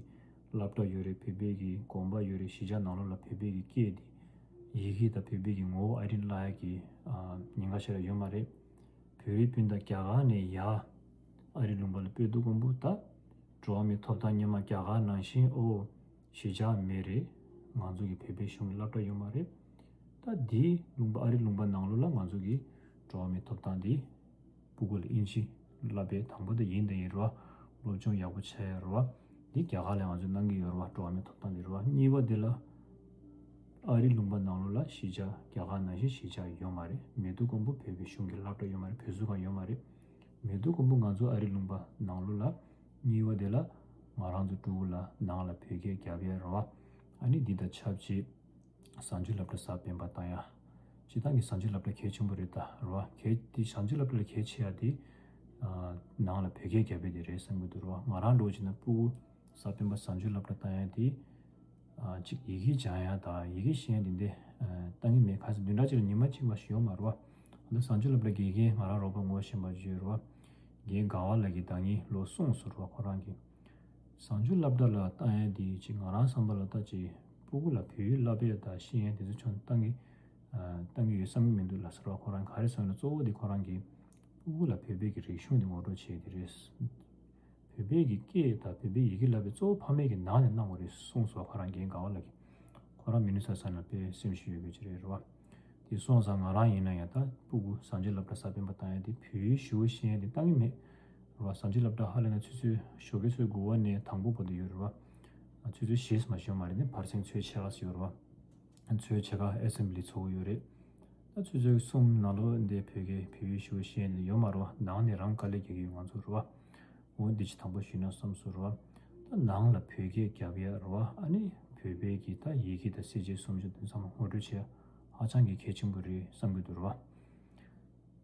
སློབ་གྲྭ་ཡོད་རེད། བོད་པའི་གི་དགོན་པ་ཡོད་རེད། གཞིས་ཆགས་ནང་ལོགས་ལ་བོད་པའི་གི་སྐད་འདི་ཡི་གེ་དང་བོད་པའི་གི་ངོ་བོ་ཨའི་ཌེན་ཊི་ཊི་ལབ་ཡ་གི་ཨ་ཉེན་ཁ་ཞེ་དྲག་ཡོད་མ་རེད། བོད་རིགས་སྤུན་ཟླ་རྒྱ་གར་ནས་ཡར་ཨ་རི་ལུང་པ་ལ་སྤོས་དུས་ཀོང་པོ་ད་འགྲོ་བ་མིའི་ཐོབ་ཐང་སྔོན་མ་རྒྱ་གར་ནང་བཞིན་ཨོ་གཞིས་ཆགས་མེད་རེད། ང་ཚོ་གི་བོད་པའི་གཞུང་གི་སློབ་གྲྭ་ཡོད་མ་རེད། ད་འདི་ལུང་པ་ཨ་རི་ལུང་པ་ནང་ལོགས་ལ་ང་ཚོ་གི་འགྲོ་བ་མིའི་ཐོབ་ཐང་འདི་སྤུ་གུ་ལ་ཨིན་ཇི་བསླབ་པའི་དང་པོ་དེ་ཡིན་དང་ཡིན་རེད་བ། སློབ་སྦྱོང་ཡག་པོ་བྱས་ཡོད་རེད་བ། འདི་རྒྱ་གར་ལ་ང་ཚོས་གནང་གི་ཡོད་རེད་བ། འགྲོ་བ་མིའི་ཐོབ་ཐང་འདི་རེད་བ། གཉིས་པ་འདི་ལ་ཨ་རི་ལུང་པ་ནང་ལོགས་ལ་གཞིས་ཆགས་རྒྱ་གར་ནང་བཞིན་གཞིས་ཆགས་ཡོད་མ་རེད། མེད་དུས་ཀོང་པོ་བོད་པའི་གཞུང་གི་སློབ་གྲྭ་ཡོད་མ་རེད། བོད་གསར་ཁང་ཡོད་མ་རེད། མེད་དུས་ཀོང་པོ་ང་ཚོ་ཨ་རི་ལུང་པ་ནང་ལོགས་ལ་གཉིས་པ་དེ་ལ་ང་རང་ཚོ་ཕྲུ་གུ་ལ་ནང་ལ་བོད་སྐད་རྒྱབ་ཡ་རེད་བ། ཨ་ནི་འདི་དང་ཆབས་ཅིག་གཟའ་མཇུག་སློབ་གྲྭ་གསར་སྤེལ་པ་བཏང་ཡ། སྤྱིར་བཏང་གི་གཟའ་མཇུག་སློབ་གྲྭ་གལ་ཆེན་པོ་རེད་ད་རེད་བ། གལ་ཏེ་གཟའ་མཇུག་སློབ་གྲྭ་ལ་གལ་ཆེ་ཡ་དེ་ནང་ལ་བོད་སྐད་རྒྱབ་ཡ་དེ་རེད་བསམ་གྱི་འདུག་རེད་བ། ང་རང་འདྲ་བོ་བྱས་ན་ཕྲུ་གུ་གསར་སྤེལ་པ་གཟའ་མཇུག་སློབ་གྲྭ་བཏང་ཡ་དེ་ཨ་གཅིག་ཡི་གེ་སྦྱང་ཡ་དང་ཡི་གེ་ཤེས་ཡ་དེ་འདྲ་ཨ་བཏང་གི་མེད། ག་ཚོད་བདུན་ཕྲག་གཅིག་ལ་ཉི་མ་གཅིག་མ་ཞིག་ཡོད་མ་རེད་བ། ད་གཟའ་མཇུག་སློབ་གྲྭ་དགེ་རྒན་ང་རང་རོགས་པ་ངོ་ཤེས་པ་ཅིག་ཡོད་རེད་བ། རྒན་དགའ་བ་ལགས་ཀྱིས་ད་ངས་ལོ་གསུངས་སོང་རེད་བ། ཁོ་རང་གིས་གཟའ་མཇུག་སློབ་གྲྭ་ལ་བཏང་ཡ་དེ་ཅིག་ང་རང་བསམ་པ་ལ་ད་ཅིག་ཕྲུ་གུ་ལ་བོད་ཡིག་བསླབ་ཡ་དང་ཤེས་ཡ་དེ་ཚོ་ཆུང་བཏང་གི་ཨ་བཏང་གི་ཡོད་བསམ་གི་མི་འདུག་ལབ་སོང་རེད་བ། ཁོ་རང་ག་རེ་ཟེར་ན་གཙོ་བོ་དེ་ཁོ་རང་གིས་ཕྲུ་གུ་ལ་བོད་པའི་གི་རིག་གཞུང་དེ་ངོ་སྤྲོད་བྱེད་ཡ་དེ་རེད། བོད་པའི་གི་སྐད་དང་བོད་པའི་ཡི་གེ་བསླབ་པའི་གཙོ་བོ་ཕ་མའི་གི་ནང་ནས་གནང་དགོས་རེད་གསུངས་སོང་། ཁོ་རང་རྒན་དགའ་བ་ལགས་ཀྱིས། ཁོ་རང་མི་ནི་སོ་ཊ་ས་ན་དཔེ་སེམས་ཤུགས་ཡོད་མཁན་ཅིག་རེད་རེད་བ། དེ་སོང་ཙང་ང་རང་ཡིན་ན་ཡང་ད་ཕྲུ་གུ་གཟའ་མཇུག་སློབ་གྲྭ་གསར་སྤེལ་པ་བཏང་ཡ་དེ་བོད་ཡིག་ཞུ་བ་ཤེས་ཡ་དེ་བཏང་གི་མེད་རེད་བ། གཟའ་མཇུག་སློབ་གྲྭ་ཧ་ལས་ན་ཆུ་ཚོད་ཞོགས་ཀའི་ཆུ་ཚོད་དགུ་པ་ནས་དང་པོ་བར་དུ་ཡོད་རེད་བ། ཆུ་ཚོད་བཞི་ཙམ་ཞིག་ཡོད་མ་རེད། ནི་བར་གསེང་ཆུ་ཚོད་ཕྱེད་ཀ་ཙམ་ཡོད་རེད་བ། ཆུ་ཚོད་ཕྱེད་ཀ་ཨེ་སེམ་བྷི་ལི་ཚོགས་ཀྱི་ཡོད་རེད། ད་ཆུ་ཚོད་གསུམ་ནང་ལོགས་འདི་བོད་སྐད་བོད་ཡིག་ཞུ་ཤེས་ནི་ཡོད་མ་རེད་བ། ནང་ནས་རང་དཀའ་ལས་རྒྱག་གི་ཡོད་ང་ཚོ་རེད་བ། འོ་འདི་ཅིག་དང་པོ་ཞུས་ན་བསམ་སོང་རེད་བ། ད་ནང་ལ་བོད་སྐད་རྒྱབ་ཡ་རེད་བ། ཨ་ནི་བོད་པའི་གི་ད་ཡི་གེ་དང་གསལ་བྱེད་སུམ་ཅུ་དེ་ཚང་མ་ངོ་སྤྲོད་བྱེད་ཡ་ཧ་ཅང་གི་གལ་ཆེན་པོ་རེད་བསམ་གྱི་འདུག་རེད་བ།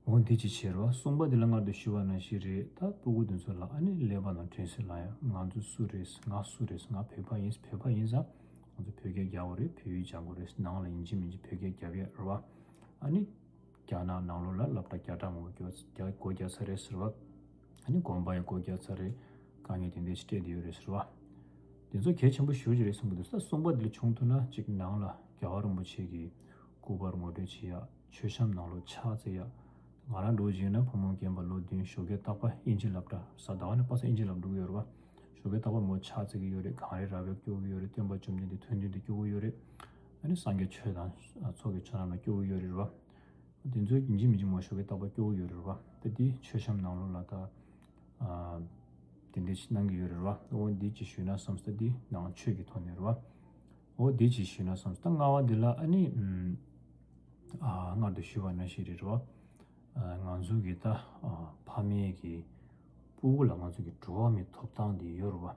འོ་འདི་ཅིག་བྱས་རེད་བ། གསུམ་པ་འདི་ལ་སྔར་དུ་ཞུས་པ་ནང་བཞིན་རེད། ད་སྤུ་གུ་འདི་ཚོ་ལ་ཨ་ནི་ཀླད་པ་ནང་དྲན་གསོ་ལབ་ཡ། ང་ཚོ་སུ་རེད། ང་སུ་རེད། ང་བོད་པ་ཡིན། བོད་པ་ཡིན་ཙང་ང་ཚོ་བོད་སྐད་རྒྱག་དགོས་རེད། བོད་ཡིག་སྦྱང་དགོས་རེད། ནང་ལ་ཡིན་གཅིག་མིན་གཅིག་བོད་སྐད་རྒྱབ་ཡ་རེད་བ། ཨ་ནི་རྒྱ་ནག་ནང་ལོགས་ལ་སློབ་གྲྭ་བརྒྱ་ཕྲག་མང་པོ་སྒོ་རྒྱག་སྒོ་རྒྱག་ས་རེད་ཟེར་བ། ཨ་ནི་དགོན་པ་ཡང་སྒོ་རྒྱག་ས་རེད། དཀའ་ངལ་དེ་འདྲ་ཞིག་འཕྲད་བསྡད་ཡོད་རེད་ཟེར་བ། དེ་ཚོ་གལ་ཆེན་པོ་ཞེ་པོ་ཅིག་རེད་བསམ་གྱི་འདུག་ད་གསུམ་པ་དེ་ལ་བྱུང་ཐུབ་ན་ཅིག་ནང་ལ་རྒྱལ་བ་རིན་པོ་ཆེ་གི་སྐུ་པར་ངོ་སྤྲོད་བྱེད་ཡ། མཆོད་བཤམས་ནང་ལོགས་ཕྱག་བཙལ་ཡ། ང་རང་འདྲ་བོ་བྱས་ན་བུ་མོ་རྒན་པ་ལོ་བདུན། ཞོགས་ཀས་རྟག་པར་ཨིན་ཇི་སློབ་གྲྭ་གཟའ་ཟླ་བ་ནས་པ་སངས་ཨིན་ཇི་སློབ་འགྲོ་གི་ཡོད་རེད་བ། ཞོགས་ཀས་རྟག་པར་མོ་ཕྱག་བཙལ་གྱི་ཡོད་རེད། གངས་རི་ར་བས་སྐྱོར་གྱི་ཡོད་རེད། སྟོན་པ་བཅོམ་ལྡན་འདས་མཐོང་ཐོས་དེ་སྐྱོར་གྱི་ཡོད་རེད། ཨ་ནི་སངས་རྒྱས་ཆོས་དང་ཚོགས་ཀྱི་མཆོད་རྣམས་ལ་སྐྱོར་གྱི་ཡོད་རེད་བ། དེ་ཚོ་ཡིན་གཅིག་མིན་གཅིག་མོ་ཞོགས་ཀས་རྟག་པར་སྐྱོར་གྱི་ཡོད་རེད་བ། ད་དེ་མཆོད་བཤམས་ནང་ལོགས་ལ་ད་ཨ་དེ་འདྲ་ཞིག་གནང་གི་ཡོད་རེད་བ། འོ་འདི་ཅིག་ཞུས་ན་བསམ་སྟེ་འདི་ནང་ཆོས་ཀྱི་ཐོག་ནས་རེད་བ། འོ་འདི་ཅིག་ཞུས་ན་བསམ་སྟེ། ད་ལྔ་པ་འདི་ལ་ཨ་ནི་ཨམ་ཨ་སྔར་དུ་ཞུས་པ་ནང་བཞིན་རེད་བ། ཨ་ང་ཚོ་གི་ད་ཨ་ཕ་མེས་ཀྱི་སྤུ་གུ་ལ་ང་ཚོ་གི་འགྲོ་བ་མིའི་ཐོབ་ཐང་འདི་ཡོད་རེད་བ།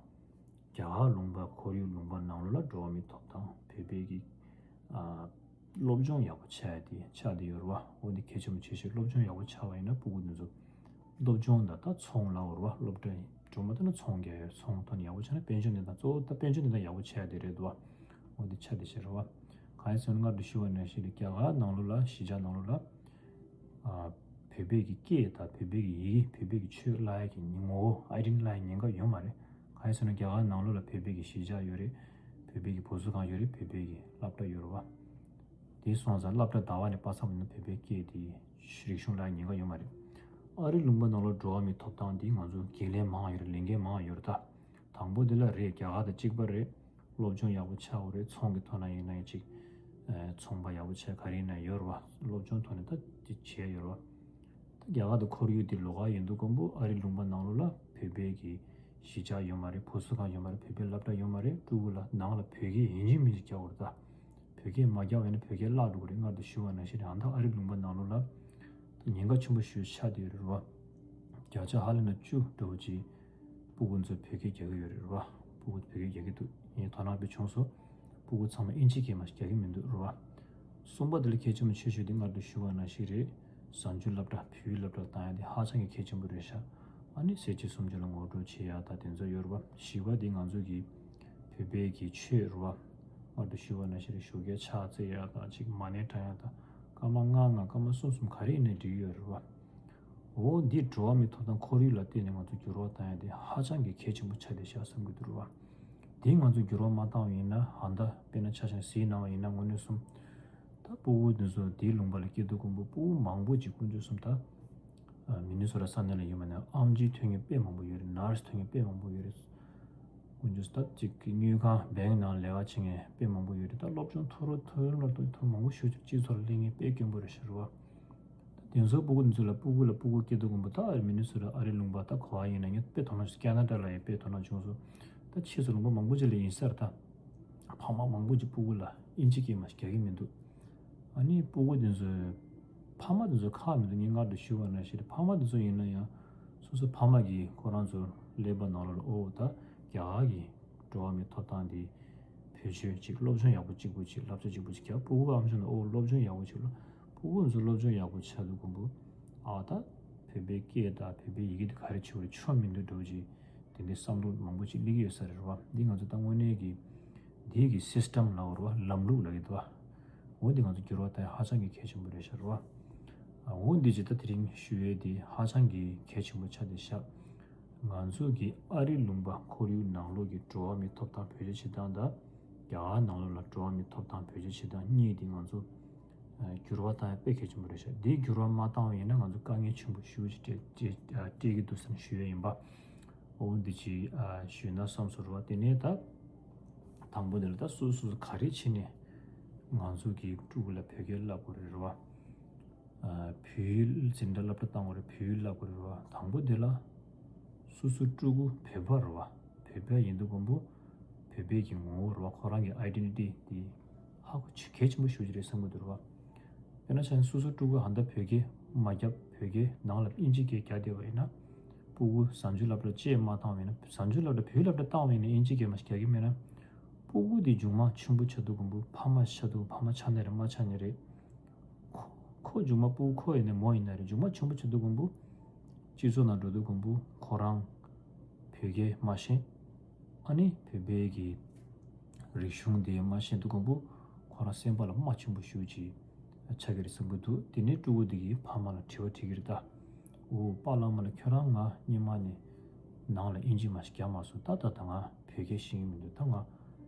རྒྱ་གར་ལུང་པ་ཁོར་ཡུག་ལུང་པ་ནང་ལོགས་ལ་འགྲོ་བ་མིའི་ཐོབ་ཐང་བོད་པའི་གི་ཨ་སློབ་སྦྱོང་ཡག་པོ་བྱ་ཡ་དེ་ཆགས་བསྡད་ཡོད་རེད་བ། འོ་འདི་གལ་ཆེན་པོ་ཆེ་ཞིག་སློབ་སྦྱོང་ཡག་པོ་ཆགས་པ་ཡིན་ན་སྤུ་གུ་འདི་ཚོ་སློབ་སྦྱོང་དང་ད་ཚོང་ལབ་དགོས་རེད་བ། སློབ་གྲྭ་ཡིན་འགྲོ་མ་ཐུབ་ན་ཚོང་རྒྱག་ཡ། ཚོང་ཐོག་ནས་ཡག་པོ་བྱས་ན་དཔལ་འབྱོར་གནས་སྟངས་གཙོ་བོ་ད་དཔལ་འབྱོར་གནས་སྟངས་ཡག་པོ་ཆགས་ཡ་དེ་རེད་འདུག་བ། འོ་འདི་ཆ་དེ་བྱས་རེད་བ། གང་ཡིན་ཟེར་ན་སྔར་དུ་ཞུས་པ་ནང་བཞིན་རྒྱ་གར་ནང་ལོགས་ལ་གཞིས་ཆགས་ནང་ལོགས་ལ་ཨ་བོད་པའི་གི་སྐད་དང་བོད་པའི་གི་ཡི་གེ། བོད་པའི་གི་ཆོས་བསླབ་ཡ་གི་ངོ་བོ་ཨའི་ཌེན་ཊི་ཊི་བསླབ་ཡ་ཉེན་ཁ་ཡོད་མ་རེད། གང་ཡིན་ཟེར་ན་རྒྱ་གར་ནང་ལོགས་ལ་བོད་པའི་གི་གཞིས་ཆགས་ཡོད་རེད། བོད་པའི་གི་བུ་གསོ་ཁང་ཡོད་རེད། བོད་པའི་གི་སློབ་གྲྭ་ཡོད་རེད་བ། དེ་སོང་ཙང་སློབ་གྲྭ་ཟླ་བ་ནས་པ་སངས་ཡིན་ན་བོད་པའི་སྐད་དེ་རིག་གཞུང་བསླབ་ཡ་ཉེན་ཁ་ཡོད་མ་རེད། ཨ་རི་ལུང་པ་ནང་ལོགས་འགྲོ་བ་མིའི་ཐོབ་ཐང་འདི་ང་ཚོ་འགན་ལེན་མང་ཡོད་རེད། ལས་འགན་མང་ཡོད་རེད་ད། དང་པོ་འདི་ལ་རེད། རྒྱ་གར་དང་གཅིག་པ་རེད། སློབ་སྦྱོང་ཡག་པོ་ཆགས་དགོས་རེད། ཚོང་གི་ཐོག་ན་ཡིན་ན་ཡང་ཅིག་ཨ་ཚོང་པ་ཡག་པོ་ཆགས། ག་རེ་ཡིན་ན་ཡོད་རེད་བ། སློབ་སྦྱོང་ཐོག་ནས་ད་དེ་བྱས་ཡོད་རེད་བ། ད་རྒྱ་གར་དང་ཁོར་ཡུག་དེ་ལོགས་ཀ་ཡིན་དུས་ཀོང་པོ་ཨ་རི་ལུང་པ་ནང་ལོགས་ལ་བོད་པའི་གི་གཞིས་ཆགས་ཡོད་མ་རེད། བུ་གསོ་ཁང་ཡོད་མ་རེད། བོད་པའི་སློབ་གྲྭ་ཡོད་མ་རེད། ཕྲུ་གུ་ལ་ནང་ལ་བོད་སྐད་ཡིན་གཅིག་མིན་གཅིག་རྒྱག་དགོས་རེད་ད། བོད་སྐད་མ་རྒྱག་པ་ཡིན་ན་བོད་སྐད་བརླག་འགྲོ་གི་རེད། སྔར་དུ་ཞུས་པ་ནང་བཞིན་རེད། ཨ་ད་ཨ་རི་ལུང་པ་ནང་ལོགས་ལ་ད་ཉེན་ཁ་ཆེན་པོ་ཞེ་པོ་ཆགས་བསྡད་ཡོད་རེད་བ། བརྒྱ་ཆ་ཧ་ལས་ན་བཅུ་འདྲ་བོ་ཅིག་སྤུ་གུ་ཚོས་བོད་སྐད་རྒྱག་གི་ཡོད་རེད་རེད་བ། སྤུ་གུ་བོད་སྐད་རྒྱག་གི་འདུག་ངས་དོ་སྣང་དཔེ་བྱུང་སོང་། སྤུ་གུ་ཚང་མ་ཨིན་ཇི་སྐད་མ་རྒྱག་གི་མི་འདུག་རེད་བ། གསུམ་པ་དེ་ལ་གལ་ཆེན་པོ་ཆེ་ཤོས་དེ་སྔར་དུ་ཞུ་བ་ནང་བཞིན་རེད། གཟའ་མཇུག་སློབ་གྲྭ་བོད་ཡིག་སློབ་གྲྭ་ལ་བཏང་ཡ་དེ་ཧ་ཅང་གི་གལ་ཆེན་པོ་རེད་ཤག་ཨ་ནི་ཟས་བཅད་གསུམ་བཅད་ལ་ངོ་སྤྲོད་བྱེད་ཡ་ད་དེ་ཚོ་ཡོད་རེད་བ། བཞི་པ་དེ་ང་ཚོ་གི་བོད་པའི་གི་ཆོས་རེད་བ། སྔར་དུ་ཞུ་བ་ནང་བཞིན་རེད། ཞོགས་ཀས་ཕྱག་འཚལ་ཡ་དང་ཅིག་མ་ཎི་བགྲང་ཡ་དང་སྐར་མ་ལྔ་ལྔ་སྐར་མ་གསུམ་གསུམ་ག་རེ་ཡིན་ནའི་འགྲིག་གི་ཡོད་རེད་བ། འོ་འདི་འགྲོ་བ་མིའི་ཐོབ་ཐང་ཁོར་ཡུག་ལ་བརྟེན་ནས་ང་ཚོ་འགྱུར་བ་བཏང་ཡ་དེ་ཧ་ཅང་གི་གལ་ཆེན་པོ་ཆགས་བསྡད་ཤག་བསམ་གྱི་འདུག་རེད་བ། དེ་ང་ཚོ་འགྱུར་བ་མ་བཏང་བ་ཡིན་ན་ཨ་ད་དཔེར་ན་ཆ་བཞག་ན་གཟིགས་གནང་བ་ཡིན་ན་དངོས་གནས་གསུམ། ད་སྤུ་གུ་འདི་ཚོ་དེའི་ལུང་པ་ལ་སྐྱེས་དུས་ཀུན་པོ་སྤུ་གུ་མང་པོ་ཅིག་དཀོན་མཆོག་གསུམ་ད། ཨ་མི་ནི་སོ་ཊ་ས་གནས་ལ་ཡོད་མ་ནས་ཨེམ་ཆི་ཐོན་མཁན་དཔེ་མང་པོ་ཡོད་རེད། ནར་སི་ཐོན་མཁན་དཔེ་མང་པོ་ཡོད་རེད། དཀོན་མཆོག་ད་ཅིག་གི་དངུལ་ཁང་བེང་ནང་ལས་ཀ་བྱེད་མཁན་དཔེ་མང་པོ་ཡོད་རེད། ད་སློབ་སྦྱོང་མཐོ་རུ་མཐོ་རུ་ལ་མཐོ་མང་པོ་ཞིག་སྤྱི་ཚོགས་ལ་སླེབས་མཁན་དཔེ་དཀོན་པོ་རེད་ཤག་རེད་བ། ད་དེ་ཚོ་སྤུ་གུ་འདི་ཚོ་ལ་སྤུ་གུ་ལ་སྤུ་གུ་སྐྱེས་དུས་ཀུན་པོ་ད་མི་ནི་སོ་ཊ་ཨ་རིའི་ལུང་པ་ད་ག་པར་ཡིན་ན་ངས་དཔེ་དོ་སྣང་བྱུང་། ཁེ་ན་ཌ་ལ་ཡང་དཔེ་དོ་སྣང་བྱུང་སོང་། ད་ཕྱིས་སུ་ལུང་པ་མང་པོ་ཅིག་ལ་ཡིན་ས་རེད། ད་ཕ་མ་མང་པོ་ཅིག་སྤུ་གུ་ལ་ཨིན་ཇི་སྐད་མ་རྒྱག་གི་མི་འདུག་ཨ་ནི་སྤུ་གུ་དེ་ཚོས་ཕ་མ་དེ་ཚོ་ཁག་མི་འདུག་ངས་སྔར་དུ་ཞུས་པ་ནང་བཞིན་ཕ་མ་དེ་ཚོ་ཡིན་ན་ཡང་སོ་སོ་ཕ་མ་གིས་ཁོ་རང་ཚོ་ཀླད་པ་ནང་ལོགས་ལ་ཨོ་ད་རྒྱ་གར་གྱི་འགྲོ་བ་མིའི་ཐོབ་ཐང་དེ་བེད་སྤྱོད་ཅིག་སློབ་སྦྱོང་ཡག་པོ་གཅིག་པུ་ཅིག་བསླབ་བྱ་གཅིག་པུ་ཅིག་རྒྱག་སྤུ་གུ་ཨམ་ཆུང་ནས་ཨོ་སློབ་སྦྱོང་ཡག་པོ་ཅིག་སློབ་སྤུ་གུ་ཚོ་སློབ་སྦྱོང་ཡག་པོ་བྱ་དུས་ཀུན་པོ་ཨ་ད་བོད་པའི་སྐད་དང་བོད་པའི་ཡི་གེ་དེ་ག་རེ་བྱེད་དགོས་རེད། ཆོ་མི་འདུག་འགྲོ་ཅིག་དེ་འདྲའི་བསམ་བློ་མང་པོ་ཅིག་སླེབས་ཀྱི་ཡོད་ས་རེད་བ། འདི་ང་ཚོ་ད་དངོས་གནས་ཀྱི་འདི་གི་སིས་ཊམ་ལབ་དགོས་རེད་བ། ལམ་ལུགས་ལབ་ཀྱི་འདུག་བ། འོ་འདི་ང་ཚོ་འགྱུར་བ་གཏོང་ཡ་ཧ་ཅང་གི་གལ་ཆེན་པོ་རེད་ཤག་རེད་བ། འོ་འདི་ཅིག་ད་དེ་རིང་ཞུ་ཡས་འདི་ཧ་ཅང་གི་གལ་ཆེན་པོ་ཆགས་བསྡད་ཤག་ང་ཚོ་གི་ཨ་རིའི་ལུང་པ་ཁོར་ཡུག་ནང་ལོགས་ཀྱི་འགྲོ་བ་མིའི་ཐོབ་ཐང་བེད་སྤྱོད་བྱེད་སྟངས་དང་རྒྱ་གར་ནང་ལོགས་ལ་འགྲོ་བ་མིའི་ཐོབ་ཐང་བེད་སྤྱོད་བྱེད་སྟངས་གཉིས་འདི་ང་ཚོ་འགྱུར་བ་བཏང་ཡ་དཔེ་གལ་ཆེན་པོ་རེད་ཤག་འདི་འགྱུར་བ་མ་བཏང་བ་ཡིན་ན་ང་ཚོ་དཀའ་ངལ་ཆེན་པོ་ཞེ་པོ་ཅིག་འཕྲད་འཕྲད་འཕྲད་ཀྱི་འདུག་བསམ་ཞུ་ཡས་ཡིན་པ། འོ་འདི་ཅིག་ཞུས་ན་བསམ་སོང་རེད་བ། དེ་ནས་ད་དང་པོ་དེ་ལ་ད་སོ་སོ་སོ་ག་རེ་བྱས་ནས་ང་ཚོ་གི་ཕྲུ་གུ་ལ་བོད་སྐད་བསླབ་དགོས་རེད་རེད་བ། བོད་ཡིག་འཛིན་གྲྭ་སློབ་གྲྭ་བཏང་དགོས་རེད། བོད་ཡིག་བསླབ་དགོས་རེད་བ། དང་པོ་དེ་ལ་སོ་སོ་ཕྲུ་གུ་བོད་པ་རེད་བ། བོད་པ་ཡིན་དུས་ཀུན་པོ་བོད་པའི་གི་ངོ་བོ་རེད་བ། ཁོ་རང་གི་ཨའི་ཌེན་ཊི་ཊི་དེ་ཧ་གོ་ཆེ་གལ་ཆེན་པོ་ཞེ་པོ་ཅིག་རེད་བསམ་གྱི་འདུག་རེད་བ། དཔེར་ན་ཆ་བཞག་ན་སོ་སོ་ཕྲུ་གུ་ཧ་ད་བོད་སྐད་མ་རྒྱབ་བོད་སྐད་ནང་ལ་ཨིན་ཇི་སྐད་རྒྱག་བསྡད་པ་ཡིན་ན། སྤུ་གུ་གཟའ་མཇུག་སློབ་གྲྭ་བཅས་མ་བཏང་བ་ཡིན་ན། གཟའ་མཇུག་སློབ་གྲྭ་བོད་སློབ་གྲྭ་བཏང་བ་ཡིན་ན་ཨིན་ཇི་སྐད་མ་རྒྱག་གི་མེད་ན། སྤུ་གུ་དེ་མཇུག་མ་ཆེན་པོ་ཆགས་དུས་ཀུན་པོ་ཕ་མ་ཆགས་དུས་ཕ་མ་ཆགས་ནི་རེད། མ་ཆགས་ནི་རེད། ཁོ་ཁོ་མཇུག་མ་སྤུ་གུ་ཁོ་ཡིན་ནའི་མོ་ཡིན་ན་རེད། མཇུག་མ་ཆེན་པོ་ཆགས་དུས་ཀུན་པོ་སྤྱི་ཚོགས་ནང་འགྲོ་དུས་ཀུན་པོ་ཁོ་རང་བོད་སྐད་མ་ཤེས། ཨ་ནི་བོད་པའི་གི་རིག་གཞུང་དེ་མ་ཤེས་དུས་ཀུན་པོ་ཁོ་རང་སེམས་པ་ལ་རྨ་ཆེན་པོ་ཞེ་པོ་ཅིག་ཆགས་ཀྱི་རེད་བསམ་གྱི་འདུག་དེ་ནས་ཕྲུ་གུ་དེ་གིས་ཕ་མ་ལ་དྲི་བ་དྲི་གི་རེད་ད། འོ་པཱ་བླ་མ་ལགས་ཁྱོད་རང་ང་སྔོན་མ་ནས་ནང་ལ་ཨིན་ཇི་མ་ཞིག་རྒྱག་མ་སོང་། ད་ད་ད་ང་བོད་སྐད་ཤེས་ཀྱི་མི་འདུག་ད་ང་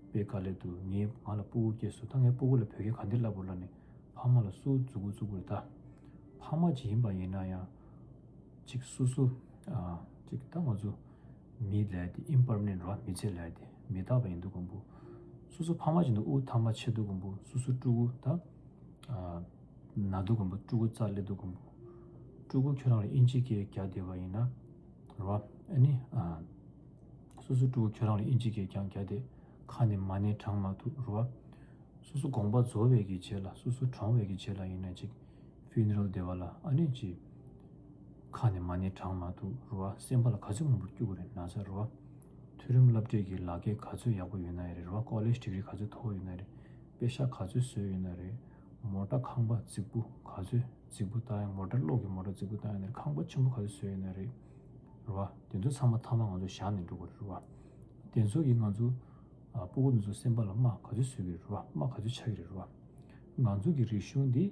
དཔེ་དཀའ་ལས་འདུག་ངའི་ང་ལ་སྤུ་གུ་སྐྱེས་སོང་། ད་ངའི་སྤུ་གུ་ལ་བོད་སྐད་ག་འདྲ་བསླབ་དགོས་ལབ་ནས་ཕ་མ་ལ་སུ་མཛུབ་གུ་བཙུགས་དགོས་རེད་ད། ཕ་མ་ཅིག་ཡིན་པ་ཡིན་ན་ཡང་ཅིག་སོ་སོ་ཨ་ཅིག་ད་ང་ཚོ་མི་ལབ་ཡ་དེ་ཨིམ་པར་མ་ནེན་ཊི་རེད་བ། མི་ཚེ་ལབ་ཡ་དེ་མི་རྟག་པ་ཡིན་དུས་ཀུན་པོ་སོ་སོ་ཕ་མ་ཅིག་འདུག་དབུགས་ཐག་མ་ཆད་དུས་ཀུན་པོ་སོ་སོ་ཕྲུ་གུ་ད་ཨ་ན་དུས་ཀུན་པོ་ཕྲུ་གུ་རྩ་སླེབས་དུས་ཀུན་པོ་ཕྲུ་གུ་ཁྱོད་རང་ལ་ཨིན་ཇི་སྐད་རྒྱག་བསྡད་པ་ཡིན་ན་རེད་བ། ཨ་ནི་ཨ་སོ་སོ་ཕྲུ་གུ་ཁྱོད་རང་ལ་ཨིན་ཇི་སྐད་རྐྱང་རྒྱག་བསྡད་ཁ་ནས་མ་ཎི་བགྲང་མ་ཐུབ་རེད་བ། སོ་སོ་དགོངས་པ་རྫོགས་པའི་གི་རྗེས་ལ་སོ་སོ་གྲོངས་པའི་གི་རྗེས་ལ་ཡིན་ན་ཅིག་ཕུ་ནེ་རལ་བསྡད་པ་ལ་ཨ་ནི་ཅིག་ཁ་ནས་མ་ཎི་བགྲང་མ་ཐུབ་རེད་བ། སེམས་པ་ལ་ག་ཚོད་མང་པོ་སྐྱོ་གི་རེད་ན་ཚ་རེད་བ། མཐོ་རིམ་སློབ་གྲྭའི་གི་ལག་འཁྱེར་ག་ཚོད་ཡག་པོ་ཡོད་ན་རེད་རེད་བ། ཀོ་ལེཇ་ཌི་གི་རི་ག་ཚོད་མཐོ་པོ་ཡོད་ན་རེད། པེ་ཤག་ག་ཚོད་བཟོས་ཡོད་ན་རེད། མོ་ཊ་ཁང་པ་རྫིག་པོ་ག་ཚོད་རྫིག་པོ་བཏང་ཡ། མོ་ཊ་གློག་གི་མོ་ཊ་རྫིག་པོ་བཏང་ཡ་ན་རེད། ཁང་པ་ཆེན་པོ་ག་ཚོད་བཟོས་ཡོད་ན་རེད་རེད་བ། དེ་ཚོ་ཚང་མ་ཐ་མ་ང་ཚོ་བཞག་ནས་འགྲོ་དགོས་རེད་རེད་བ། དེ་ཚོ་གིས་ང་ཚོ་ཨ་སྤུ་གུ་འདི་ཚོ་སེམས་པ་ལ་རྨ་ག་ཚོད་བཟོས་ཀྱི་རེད་བ། རྨ་ག་ཚོད་ཆགས་ཀྱི་རེད་བ། ང་ཚོ་གི་རིག་གཞུང་འདི་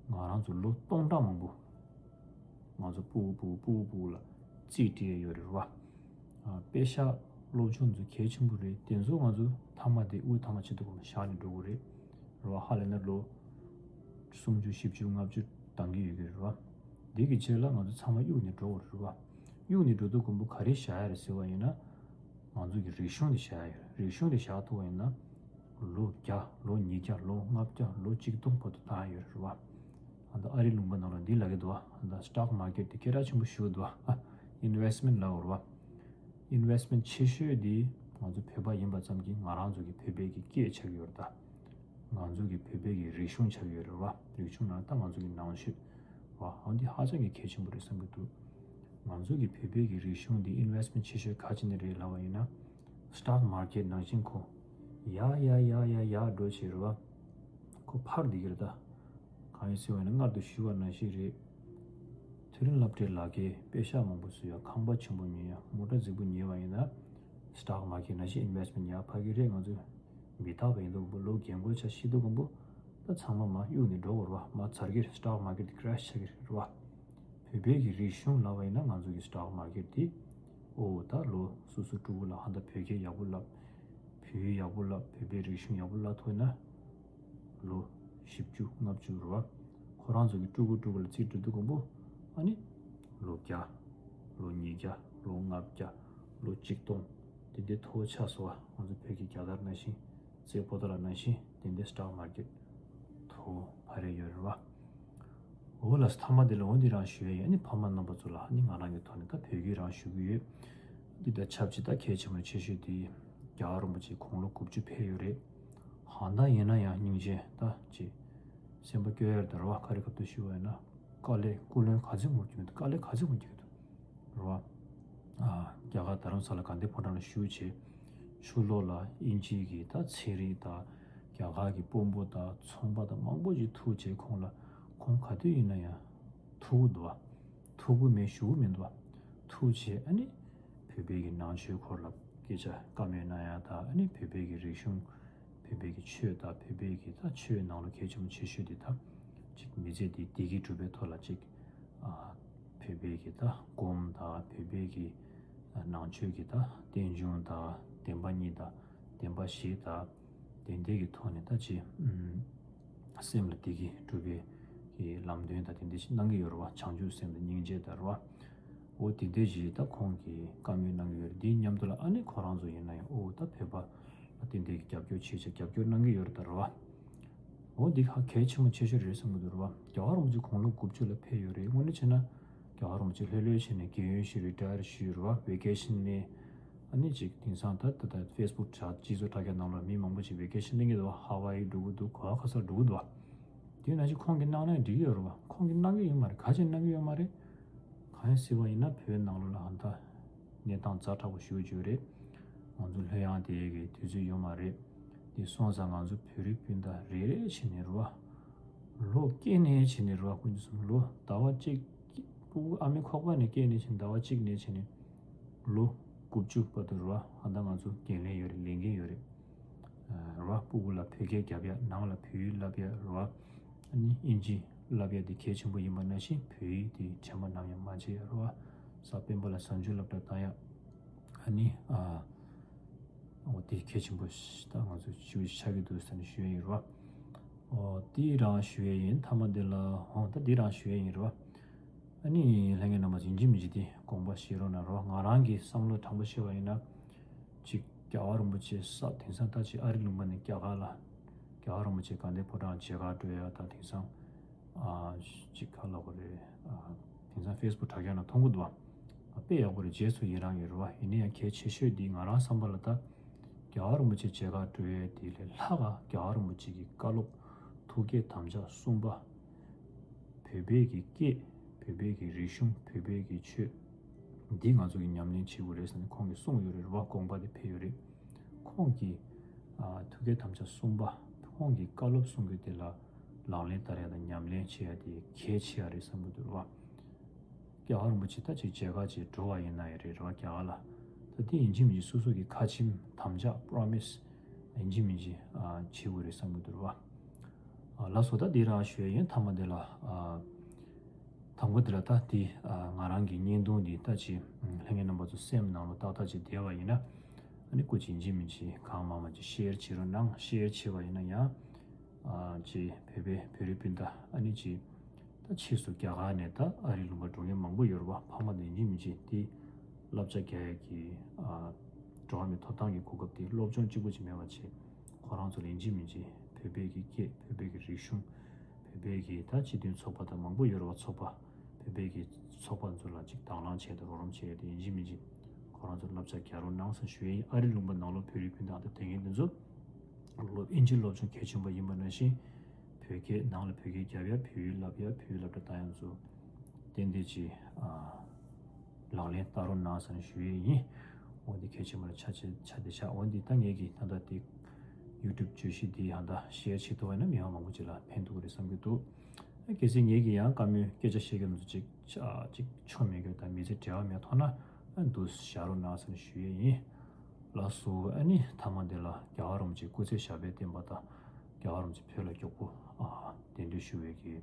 ང་རང་ཚོ་ལོ་སྟོང་ཕྲག་མང་པོ་ང་ཚོ་སྤུ་གུ་སྤུ་གུ་སྤུ་གུ་སྤུ་གུ་ལ་རྩིས་སྤྲད་ཡོད་རེད་བ། ཨ་པེ་ཤག་སློབ་སྦྱོང་ཚོ་གལ་ཆེན་པོ་རེད། དེ་ཚོ་ང་ཚོ་མཐའ་མ་དེ་དབུགས་ཐག་མ་ཆད་དུས་གོང་མ་བཞག་ནས་འགྲོ་དགོས་རེད་རེད་བ། ཧ་ལས་ན་ལོ་སུམ་ཅུ་བཞི་བཅུ་ལྔ་བཅུ་འདང་གི་ཡོད་ཀྱི་རེད་བ། འདི་གི་རྗེས་ལ་ང་ཚོ་ཚང་མ་གཡུག་ནས་འགྲོ་དགོས་རེད་བ། གཡུག་ནས་འགྲོ་དུས་གོང་པོ་ག་རེ་བཞག་ཡ་རེད་ཟེར་བ་ཡིན་ན། ང་ཚོ་གི་རིག་གཞུང་དེ་བཞག་ཡ་ཡོད་རེད། རིག་གཞུང་དེ་བཞག་ཐུབ་པ་ཡིན་ན། ལོ་བརྒྱ་ལོ་ཉིས་བརྒྱ་ལོ་ལྔ་བརྒྱ་ལོ་གཅིག་སྟོང་བར་དུ་བཏང་ཡ་ཡོད་རེད་བ། ཨ་ད་ཨ་རི་ལུང་པ་ནང་ལ་འདི་ལབ་ཀྱི་འདུག་བ། ཨ་ད་སི་ཊོག་མར་ཀེཊ་དེ་སྐད་གྲགས་ཆེན་པོ་ཞིག་འདུག་བ། ཨ་ཨིན་ཝེ་སི་མེན་ཊི་ལབ་ཡོད་རེད་བ། ཨིན་ཝེ་སི་མེན་ཊི་ཆེ་ཤོས་དེ་ང་ཚོ་བོད་པ་ཡིན་པ་ཙམ་གྱིས་ང་རང་ཚོ་གི་བོད་པའི་གི་སྐད་ཆགས་ཀྱི་ཡོད་རེད་ད། ང་ཚོ་གི་བོད་པའི་གི་རིག་གཞུང་ཆགས་ཀྱི་ཡོད་རེད་བ། རིག་གཞུང་ནང་ད་ང་ཚོ་གི་ནང་ཆོས་བ། ཨ་འདི་ཧ་ཅང་གི་གལ་ཆེན་པོ་རེད་བསམ་གྱི་འདུག་ང་ཚོ་གི་བོད་པའི་གི་རིག་གཞུང་འདི་ཨིན་ཝེ་སི་མེན་ཊི་ཆེ་ཤོས་ག་ཅི་ནས་རེད་ལབ་པ་ཡིན་ན། སི་ཊོག་མར་ཀེཊ་ནང་བཞིན་ཁོ་ཡར་ཡར་ཡར་ཡར་ཡར་འགྲོ་བྱེད་རེད་བ། ཁོ་འཕར་བསྡད་ཀྱི་རེད་ད། གང་ཡིན་ཟེར་བ་ཡིན་ན་སྔར་དུ་ཞུས་པ་ནང་བཞིན་རེད། མཐོ་རིམ་སློབ་གྲྭའི་ལག་འཁྱེར་པེ་ཤག་མང་པོ་བཟོ་ཡ། ཁང་པ་ཆེན་པོ་ཉོ་ཡ། མོ་ཊ་རྫིག་པོ་ཉོས་པ་ཡིན་ན། སི་ཊོག་མར་ཀེཊ་ནང་བཞིན་ཨིན་ཝེ་སི་མེན་ཊི་ཡར་འཕར་གྱི་རེད། ང་ཚོ་མི་རྟག་པ་ཡིན་དུས་ཀོང་པོ། ལོ་རྒན་གོག་ཆགས་ཤི་དུས་ཀོང་པོ། ད་ཚང་མ་མར་གཡུག་ནས་འགྲོ་དགོས་རེད་བ། མར་ཚར་གྱི་རེད། སི་ཊོག་མར་ཀེཊ་དེ་ཀེ་རེ་ཤི་ཆགས་ཀྱི་རེད་བ། བོད་པའི་གི་རིག་གཞུང་ལབ་པ་ཡིན་ན་ང་ཚོ་གི་སི་ཊོག་མར་ཀེཊ་དེ། ཨོ་ད་ལོ་སོ་སོ་ཕྲུ་གུ་ལ་ཧ་ད་བོད་སྐད་ཡག་པོ་བསླབ། བོད་ཡིག་ཡག་པོ་བསླབ། བོད་པའི་རིག་གཞུང་ཡག་པོ་བསླབ་ཐུབ་ན། ལོ་བཞི་བཅུ་ལྔ་བཅུ་རེད་བ། ཁོ་རང་ཚོ་གི་ཕྲུ་གུ་ཕྲུ་གུ་ལ་རྩིས་སྤྲོད་དུས་ཀོང་པོ། ཨ་ནི་ལོ་བརྒྱ། ལོ་ཉིས་བརྒྱ། ལོ་ལྔ་བརྒྱ། ལོ་གཅིག་སྟོང་། དེ་འདྲའི་མཐོ་པོ་ཆགས་སོང་བ། ང་ཚོ་བོད་ཀྱི་རྒྱལ་དར་ནང་བཞིན། རྩེ་ཕོ་ཏོ་ལ་ནང་བཞིན་དེ་འདྲའི་སི་ཊོག་མར་ཀེཊ་མཐོ་པོ་འཕར་རེ་ཡོད་རེད་བ། འོ་ལགས་སོ། མཐའ་མ་དེ་ལ་འོ་འདི་རང་ཞུ་ཡ་ཡིན། ཨ་ནི་ཕ་མ་རྣམ་པ་ཚོ་ལ་ཨ་ནི་ང་རང་གི་ཐོག་ནས་ད་བོད་སྐད་རང་ཞུ་གི་ཡོད། འདི་དང་ཆབས་ཅིག་ད་གལ་ཆེན་པོ་ཆེ་ཤོས་དེ་རྒྱལ་བ་རིན་པོ་ཆེ་དགུང་ལོ་དགུ་བཅུ་ཕེབས་ཡོད་རེད། ཧང་ད་ཡིན་ན་ཡང་སྙིང་རྗེ་ད་ཅིག་སེམས་པ་སྐྱོ་ཡ་རེད་ད་རེད་བ། ག་རེ་སྐབས་དུ་ཞུ་བ་ཡིན་ན། དཀའ་ལས་སྐུ་ལོན་ག་ཚོད་ངོ་རྒྱུ་མེད་འདུག་དཀའ་ལས་ག་ཚོད་ངོ་རྒྱུ་འདུག་རེད་བ། ཨ། རྒྱ་གར་རྡ་རམ་ས་ལ་དགའ་ལྡན་ཕོ་བྲང་ལ་བཞུགས་བྱས། ཕྱི་ལོགས་ལ་དབྱིན་ཇི་གི་ད་ཚན་རིག་དང་། རྒྱ་གར་གྱི་དཔོན་པོ་དང་ཚོང་པ་དང་མང་པོ་ཞིག་ཐུག་བྱས་ཁོང་ལ། ཁོང་ག་དུས་ཡིན་ན་ཡང་ཐུག་གི་འདུག་བ། ཐུག་གི་མེད་ཞུ་གི་མི་འདུག་བ། ཐུག་བྱས་ཨ་ནི་བོད་པའི་གི་ནང་ཆོས་སྐོར་ལ་སྐད་ཆ་བཀའ་མོལ་གནང་ཡ་དང་། ཨ་ནི་བོད་པའི་གི་རིག་གཞུང་། བོད་པའི་གི་ཆོས་དང་། བོད་པའི་གི་ད་ཆོས་ནང་ལ་གལ་ཆེན་པོ་ཆེ་ཤོས་དེ་ད་ཅིག་མི་ཚེ་འདི་བདེ་སྐྱིད་སྒྲུབ་པའི་ཐོག་ལ་ཅིག་ཨ། བོད་པའི་གི་ད་སྒོམ་དང་། བོད་པའི་གི་ནང་ཆོས་ཀྱི་ད་རྟེན་འབྱུང་དང་། བདེན་པ་གཉིས་དང་། བདེན་པ་བཞི་དང་། དེ་འདྲའི་གི་ཐོག་ནས་ད་ཅིག་ཨུམ། སེམས་ལ་བདེ་སྐྱིད་སྒྲུབ་པའི་གི་ལམ་སྟོན་དང་དེ་འདྲ་ཞིག་གནང་གི་ཡོད་རེད་བ། བྱང་ཆུབ་སེམས་དང་སྙིང་རྗེ་དང་རེད་བ། འོ་དེ་འདྲ་ཞིག་ད་ཁོང་གིས་བཀའ་མོལ་གནང་གི་ཡོད་རེད། དེའི་མཉམ་དུ་ལ་ཨ་ནི་ཁོ་རང་ཚོ་ཡིན་ན་ཡང་འོ་ད་བོད་པ་ལ་དེ་འདྲའི་གི་རྒྱབ་སྐྱོར་བྱེད་ཆེད་རྒྱབ་སྐྱོར་གནང་གི་ཡོད་རེད་ད་རེད་བ། འོ་འདི་ཧ་གལ་ཆེན་པོ་ཆེ་ཤོས་རེད་བསམ་གི་འདུག་རེད་བ། རྒྱལ་བ་རིན་པོ་ཆེ་དགུང་ལོ་དགུ་བཅུ་ལ་ཕེབས་ཡོད་རེད། དངོས་གནས་བྱས་ན་རྒྱལ་བ་རིན་པོ་ཆེ་ལྷོད་ལྷོད་བྱས་ནས་རྒན་ཡོལ་ཞིག་རི་ཊ་ཡར་ཞུས་ཡོད་རེད་བ། ཝེ་ཀེ་ཤན་ནས། ཨ་ནི་ཅིག་དེང་སང་ད་ད་ད་ཕེ་སི་བུག་དང་སྤྱི་ཚོགས་དྲ་རྒྱ་ནང་ལ་མི་མང་པོ་ཅིག་ཝེ་ཀེ་ཤན་གླེང་གི་འདུག་བ། ཧ་ཝའི་འགྲོ་གི་འདུག་ག་བ་ག་སར་འགྲོ་གི་འདུག་བ། དེ་ནང་བཞིན་ཁོང་གིས་གནང་ན་འགྲིག་གི་ཡོད་རེད་བ། ཁོང་གིས་གནང་གི་ཡོད་མ་རེད། ག་ཅིག་གནང་གི་ཡོད་མ་རེད། གང་ཡིན་ཟེར་བ་ཡིན་ན་བོད་ནང་ལོགས་ལ་ཨ་ད་གནས་སྟངས་ཛ་དྲག་པོ་ཞེ་པོ་ཅིག་ཡོད་རེད། ང་ཚོ་ལྷོད་ཡངས་བསྡད་ཡས་ཀྱི་དུས་ཚོད་ཡོད་མ་རེད། དེ་སོང་ཙང་ང་ཚོ་བོད་རིགས་སྤུན་ཟླ་རེ་རེ་བྱས་ནས་རེད་བ། ལོ་སྐྱེས་ནས་བྱས་ནས་རེད་བ། ཀུན་གྱིས་གསུངས། ལོ་ཟླ་བ་གཅིག་ཕྲུ་གུ་ཨ་མའི་ཁོག་པ་ནས་སྐྱེས་ནས་བྱས་ནས་ཟླ་བ་གཅིག་ནས་བྱས་ནས་ལོ་དགུ་བཅུ་བར་དུ་རེད་བ། ཨ་ད་ང་ཚོ་འགན་ལེན་ཡོད་རེད། ལས་འགན་ཡོད་རེད། རེད་བ། ཕྲུ་གུ་ལ་བོད་སྐད་རྒྱབ་ཡ། ནང་ལ་བོད་ཡིག་བསླབ་ཡ་རེད་བ། ཨ་ནི་དབྱིན་ཇི་བསླབ་ཡ་དེ་གལ་ཆེན་པོ་ཡིན་པ་ནང་བཞིན་བོད་ཡིག་དེ་དྲན་པ་ནམ་ཡང་མ་བརྗེད་ཡ་རེད་བ། གཟའ་སྤེན་པ་ལ་གཟའ་མཇུག་སློབ་གྲྭ་བཏང་ཡ། ཨ་ནི་ཨ། འོ་དེ་གལ་ཆེན་པོ་ཞིག་ད་ང་ཚོ་ཞུ་ཆགས་ཀྱི་འདུག་ཟེར་ནས་ཞུ་ཡ་ཡིན་རེད་བ། འོ་དེ་རང་ཞུ་ཡ་ཡིན། མཐའ་མ་དེ་ལ་འོ་ད་དེ་རང་ཞུ་ཡ་ཡིན་རེད་བ། ཨ་ནི་ལྷན་རྒྱས་རྣམ་པ་ཡིན་གཅིག་མིན་གཅིག་དེ་དགོངས་པ་བཞེས་རོགས་གནང་རོགས། ང་རང་གི་བསམ་བློ་དྲང་པོ་བཤད་པ་ཡིན་ན། གཅིག་རྒྱལ་བ་རིན་པོ་ཆེ་ས་དེང་སང་ད་ཅིག་ཨ་རི་ལུང་པ་ནས་རྒྱ་གར་ལ། རྒྱལ་བ་རིན་པོ་ཆེ་དགའ་ལྡན་ཕོ་བྲང་མཇལ་ཁ་སྤྲོད་ཡ་ད་དེང་སང་། ཨ། གཅིག་ག་ལབ་དགོས་རེད། ཨ། དེང་སང་ཕེ་སི་བུག་དྲ་རྒྱ་ནང་མཐོང་གི་འདུག་བ། ཨ། དཔེ་ཡག་པོ་རེད། རྗེས་སུ་ཡི་རང་ཡོད་རེད་བ། ཡིན་ན་ཡང་གལ་ཆེ་ཤོས་འདི་ང་རང་བསམ་པ་ལ་ད། རྒྱལ་བ་རིན་པོ་ཆེ་མཇལ་ཁ་སྤྲོད་ཡ་དེ་ལས་ལྷག་ག་རྒྱལ་བ་རིན་པོ་ཆེ་གི་བཀའ་སློབ་ཐུགས་བསྐྱེད་དམ་བཅའ་གསུམ་པ། བོད་པའི་གི་སྐད། བོད་པའི་གི་རིག་གཞུང་། བོད་པའི་གི་ཆོས། འདི་ང་ཚོ་གི་ཉམས་ལེན་བྱེད་དགོས་རེད་ཟེར་ནས་ཁོང་གིས་གསུངས་ཡོད་རེད་བ། དགོངས་པ་དེ་འཕེལ་ཡོད་རེད། ཁོང་གི། ཨ། ཐུགས་བསྐྱེད་དམ་བཅའ་གསུམ་པ། ཁོང་གི་བཀའ་སློབ་གསུང་རྒྱུ་དེ་ལ་ལག་ལེན་བསྟར་ཡ་དང་ཉམས་ལེན་བྱེད་ཡ་དེ་གལ་ཆེ་ཡ་རེད་བསམ་གྱི་འདུག་རེད་བ། རྒྱལ་བ་རིན་པོ་ཆེ་ད་ཅིག་མཇལ་ཁ་ཅིག་འགྲོ་བ་ཡིན་ན་ཡང་རེད་རེད་བ། རྒྱ་གར་ལ། ད་དེ་ཡིན་གཅིག་མིན་གཅིག་སོ་སོ་གི་ཁ་ཆེམས་དམ་བཅའ་པྲོ་མི་སི་ཡིན་གཅིག་མིན་གཅིག་ཨ། བྱེད་དགོས་རེད་བསམ་གྱི་འདུག་རེད་བ། ཨ། ལགས་སོ། ད་འདི་རང་ཞུ་ཡ་ཡིན། མཐའ་མ་འདི་ལ། ཨ། དང་པོ་འདི་ལ་ད་འདི། ཨ། ང་རང་གི་བརྙན་ཐུང་འདི་ད་ཅིག་ལྷན་རྒྱས་རྣམ་པ་ཚོ་སེམས་ནང་ལ་ཏག་ཏག་ཅིག་བསྡད་པ་ཡིན་ན། ཨ་ནི་སྐུ་མཁྱེན་ཡིན་གཅིག་མིན་གཅིག་གང་མང་མང་ཅིག་ཤེར་བྱེད་རོགས་གནང་། ཤེར་བྱེད་པ་ཡིན་ན་ཡང་། ཨ། ཅིག་བོད་པའི་བོད་རིགས་སྤུན་ཟླ་ཨ་ནི་ཅིག་ད་ཕྱིས་སུ་རྒྱ་གར་ནས་ད་ཨ་རི་ལུང་པ་འགྲོ་མཁན་མང་པོ་ཡོད་རེད་བ། ཕ་མ་དང་ཡིན་གཅིག་མིན་གཅིག་དེ་བསླབ་བྱ་རྒྱག་ཡས་ཀྱི། ཨ། འགྲོ་བ་མིའི་ཐོབ་ཐང་གི་གོ་སྐབས་དེ་སློབ་སྦྱོང་གཅིག་པུ་ཅིག་མེད་པ་བྱས། ཁོ་རང་ཚོ་ལ་ཡིན་གཅིག་མིན་གཅིག་བོད་པའི་གི་སྐད། བོད་པའི་གི་རིག་གཞུང་། བོད་པའི་གི་ད་སྤྱི་མཐུན་ཚོགས་པ་དང་མང་པོ་ཡོད་རེད་བ། ཚོགས་པ། བོད་པའི་གི་ཚོགས་པ་ཚོ་ལ་ཅིག་དང་བླངས་བྱས་དང་རོགས་རམ་བྱས་ཏེ་ཡིན་གཅིག་མིན་གཅིག་ཁོ་རང་ཚོ་བསླབ་བྱ་རྒྱག་རོགས་གནང་ཟེར་ཞུ་ཡ་ཡིན། ཨ་རི་ལུང་པ་ནང་ལོགས་བོད་རིགས་སྤུན་ཟླ་དང་དེ་མཁན་དེ་ཚོ་སློབ། དབྱིན་ཇི་སློབ་སྦྱོང་གལ་ཆེན་པོ་ཡིན་པ་ནང་བཞིན། བོད་སྐད་ནང་ལ་བོད་སྐད་རྒྱབ་ཡ། བོད་ཡིག་བསླབ་ཡ། བོད་ཡིག་སློབ་གྲྭ་བཏང་ཡ་ཚོ་ཏན་ཏན་ཅིག་ཨ། ལག་ལེན་བསྟར་རོགས་གནང་ཟེར་ནས་ཞུ་ཡས་ཡིན། འོ་འདི་གལ་ཆེན་པོ་ལ་ཆ་ཆེ་ཆ་དེ་ཆ། འོ་འདི་ད་ངེད་ཀྱིས་ད་ལྟ་དེ་ཡུ་ཊུབ་བརྗོད་གཞི་འདི་ཡང་ད་ཤེར་བྱེད་ཐུབ་པ་ཡིན་ན་མི་མང་མང་པོ་ཅིག་ལ་ཕན་ཐོགས་ཀྱི་རེད་བསམ་གྱི་འདུག་གལ་སྲིད་ངེད་ཀྱིས་ཡང་བཀའ་མོལ་སྐད་ཆ་བཤད་མཁན་ཚོ་ཅིག་ཅིག་ཆོ་མེད་དགོས་དང་མི་ཚེ་འབྲེལ་བ་མེད་མཐོང་ན་འདུག་བཞག་རོགས་གནང་ཟེར་ནས་ཞུ་ཡས་ཡིན། ལགས་སོ། ཨ་ནི་མཐའ་མ་འདི་ལ་རྒྱལ་བ་རིན་པོ་ཆེ་སྐུ་ཚེ་ཞབས་པད་བརྟན་པ་དང་རྒྱལ་བ་རིན་པོ་ཆེ་བོད་ལ་མགྱོགས་པོ་ཨ་གདན་འདྲེན་ཞུ་བའི་གི་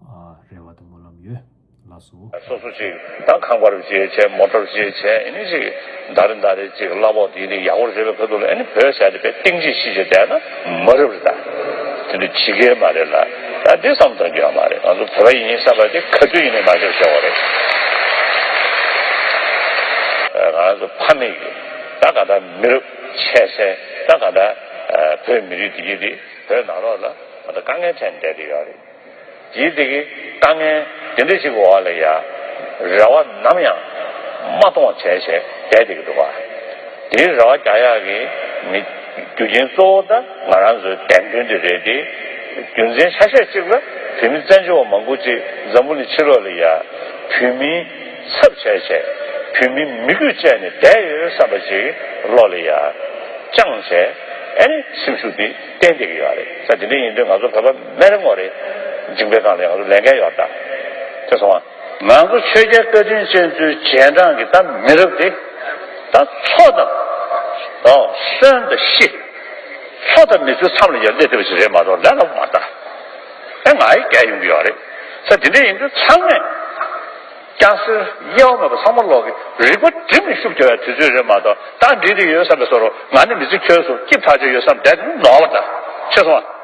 ཨ་རེ་བ་དང་སྨོན་ལམ་ཡོད། ལགས་སོ། སོ་སོ་ཅིག་ད་ཁང་པ་རུ་ཅིག་བྱས་མོ་ཊ་རུ་ཅིག་བྱས་ཨ་ནི་ཅིག་ཟླ་རེ་ཟླ་རེ་ཅིག་གླ་ཕོགས་དེ་དེ་ཡག་པོ་རེད་པའི་ཁ་ཐུག་ལ་ཨ་ནི་བོད་ཟེར་དེ་དཔེ་གཏིང་ཅིག་ཤི་བྱས་བསྡད་ན་མ་རབས་རེད་ད། དེ་འདྲ་བྱེད་ཀྱི་མ་རེད་ལ། ད་འདི་བསམ་བཏང་རྒྱུ་ཡང་མ་རེད། ང་ཚོ་བོད་པ་ཡིན་བསམ་པ་དེ་ག་དུས་ཡིན་ནའི་མ་ཤོར་བྱ་བ་རེད། ང་ཚོ་ཕ་མེས་ཀྱི་ད་ག་ད་མི་རབས་ཆད་སེ་ད་ག་ད་བོད་མི་རིགས་དེ་གྱིས་དེ་བོད་ནང་ལོགས་ལ་ད་དཀའ་ངལ་འཕྲད་བསྡད་དེ་ཡོད་རེད། དེའི་དེ་གི་དཀའ་ངལ་དེ་འདྲ་ཞིག་འོག་ལ་ཡ་རེ་བ་ནམ་ཡང་མ་གཏོང་བ་བྱས་བྱས་བསྡད་བསྡད་ཀྱི་འདུག་བ། དེའི་རེ་བ་རྒྱག་ཡག་གི་མི་རྒྱུ་རྐྱེན་གཙོ་བོ་ད་ང་རང་ཚོའི་བདེན་དོན་དེ་རེད་དེ། རྒྱུ་མཚན་ཆ་ཤས་གཅིག་ལ་བོད་མི་བཙན་བྱོལ་བ་མང་པོ་ཅིག་འཛམ་བུ་གླིང་ཕྱི་ལོགས་ལ་ཡ་བོད་མིའི་ཚབ་བྱས་བྱས་བོད་མིའི་མི་རྒྱུད་བཅད་ནས་བསྡད་ཡོད་བསམ་པ་ཅིག་བློ་ལ་ཡ་བཅངས་བྱས་ཨ་ནི་སེམས་ཤུགས་དེ་བསྟན་བསྡད་ཀྱི་ཡོད་རེད། ས་དེ་འདྲ་ཡིན་དུས་ང་ཚོ་བོད་པ་མེ་རེ་ངོ་རེ་འཇིང་པའི་སྒང་ལ་ང་ཚོ་ལས་འགན་ཡོད་ད། དེ་སོང་བ། ང་ཚོ་ཆོས་རྒྱལ་བཀའ་དྲིན་ཅན་ཚོའི་རྗེས་འབྲང་གི་ད་མི་རབས་དེ་ད་འཚོ་དང་ཨོ་གསོན་དང་ཤི། འཚོ་དང་མི་ཚེའི་མཚམས་ལ་ཡར་སླེབས་བསྡད་པ་ཞིག་རེད་མ་གཏོགས་ལས་སླ་པོ་མ་རེད་ད། ཨེ་ང་ཡི་རྒྱལ་ཡོང་གི་ཡོད་རེད། ས་དེ་འདྲ་ཡིན་དུས་ཚང་མས་སྐྱ་སེར་དབྱེ་བ་མེད་པ་ཚང་མ་ལོག་གི་རིག་པ་སྒྲིམ་ནས་ཤུགས་རྒྱག་ཡ་དུས་ཚོད་རེད་མ་གཏོགས་ད་འགྲིག་གི་ཡོད་བསམ་པའི་བཟོ་འདྲ། ང་ནི་མི་ཚེ་འཁྱོལ་སོང་སྐྱིད་ཐག་ཆོད་ཡོད་བསམ་བསྡད་དེ་ནོར་བ་འདྲ་ཤེས་སོང་ཨ།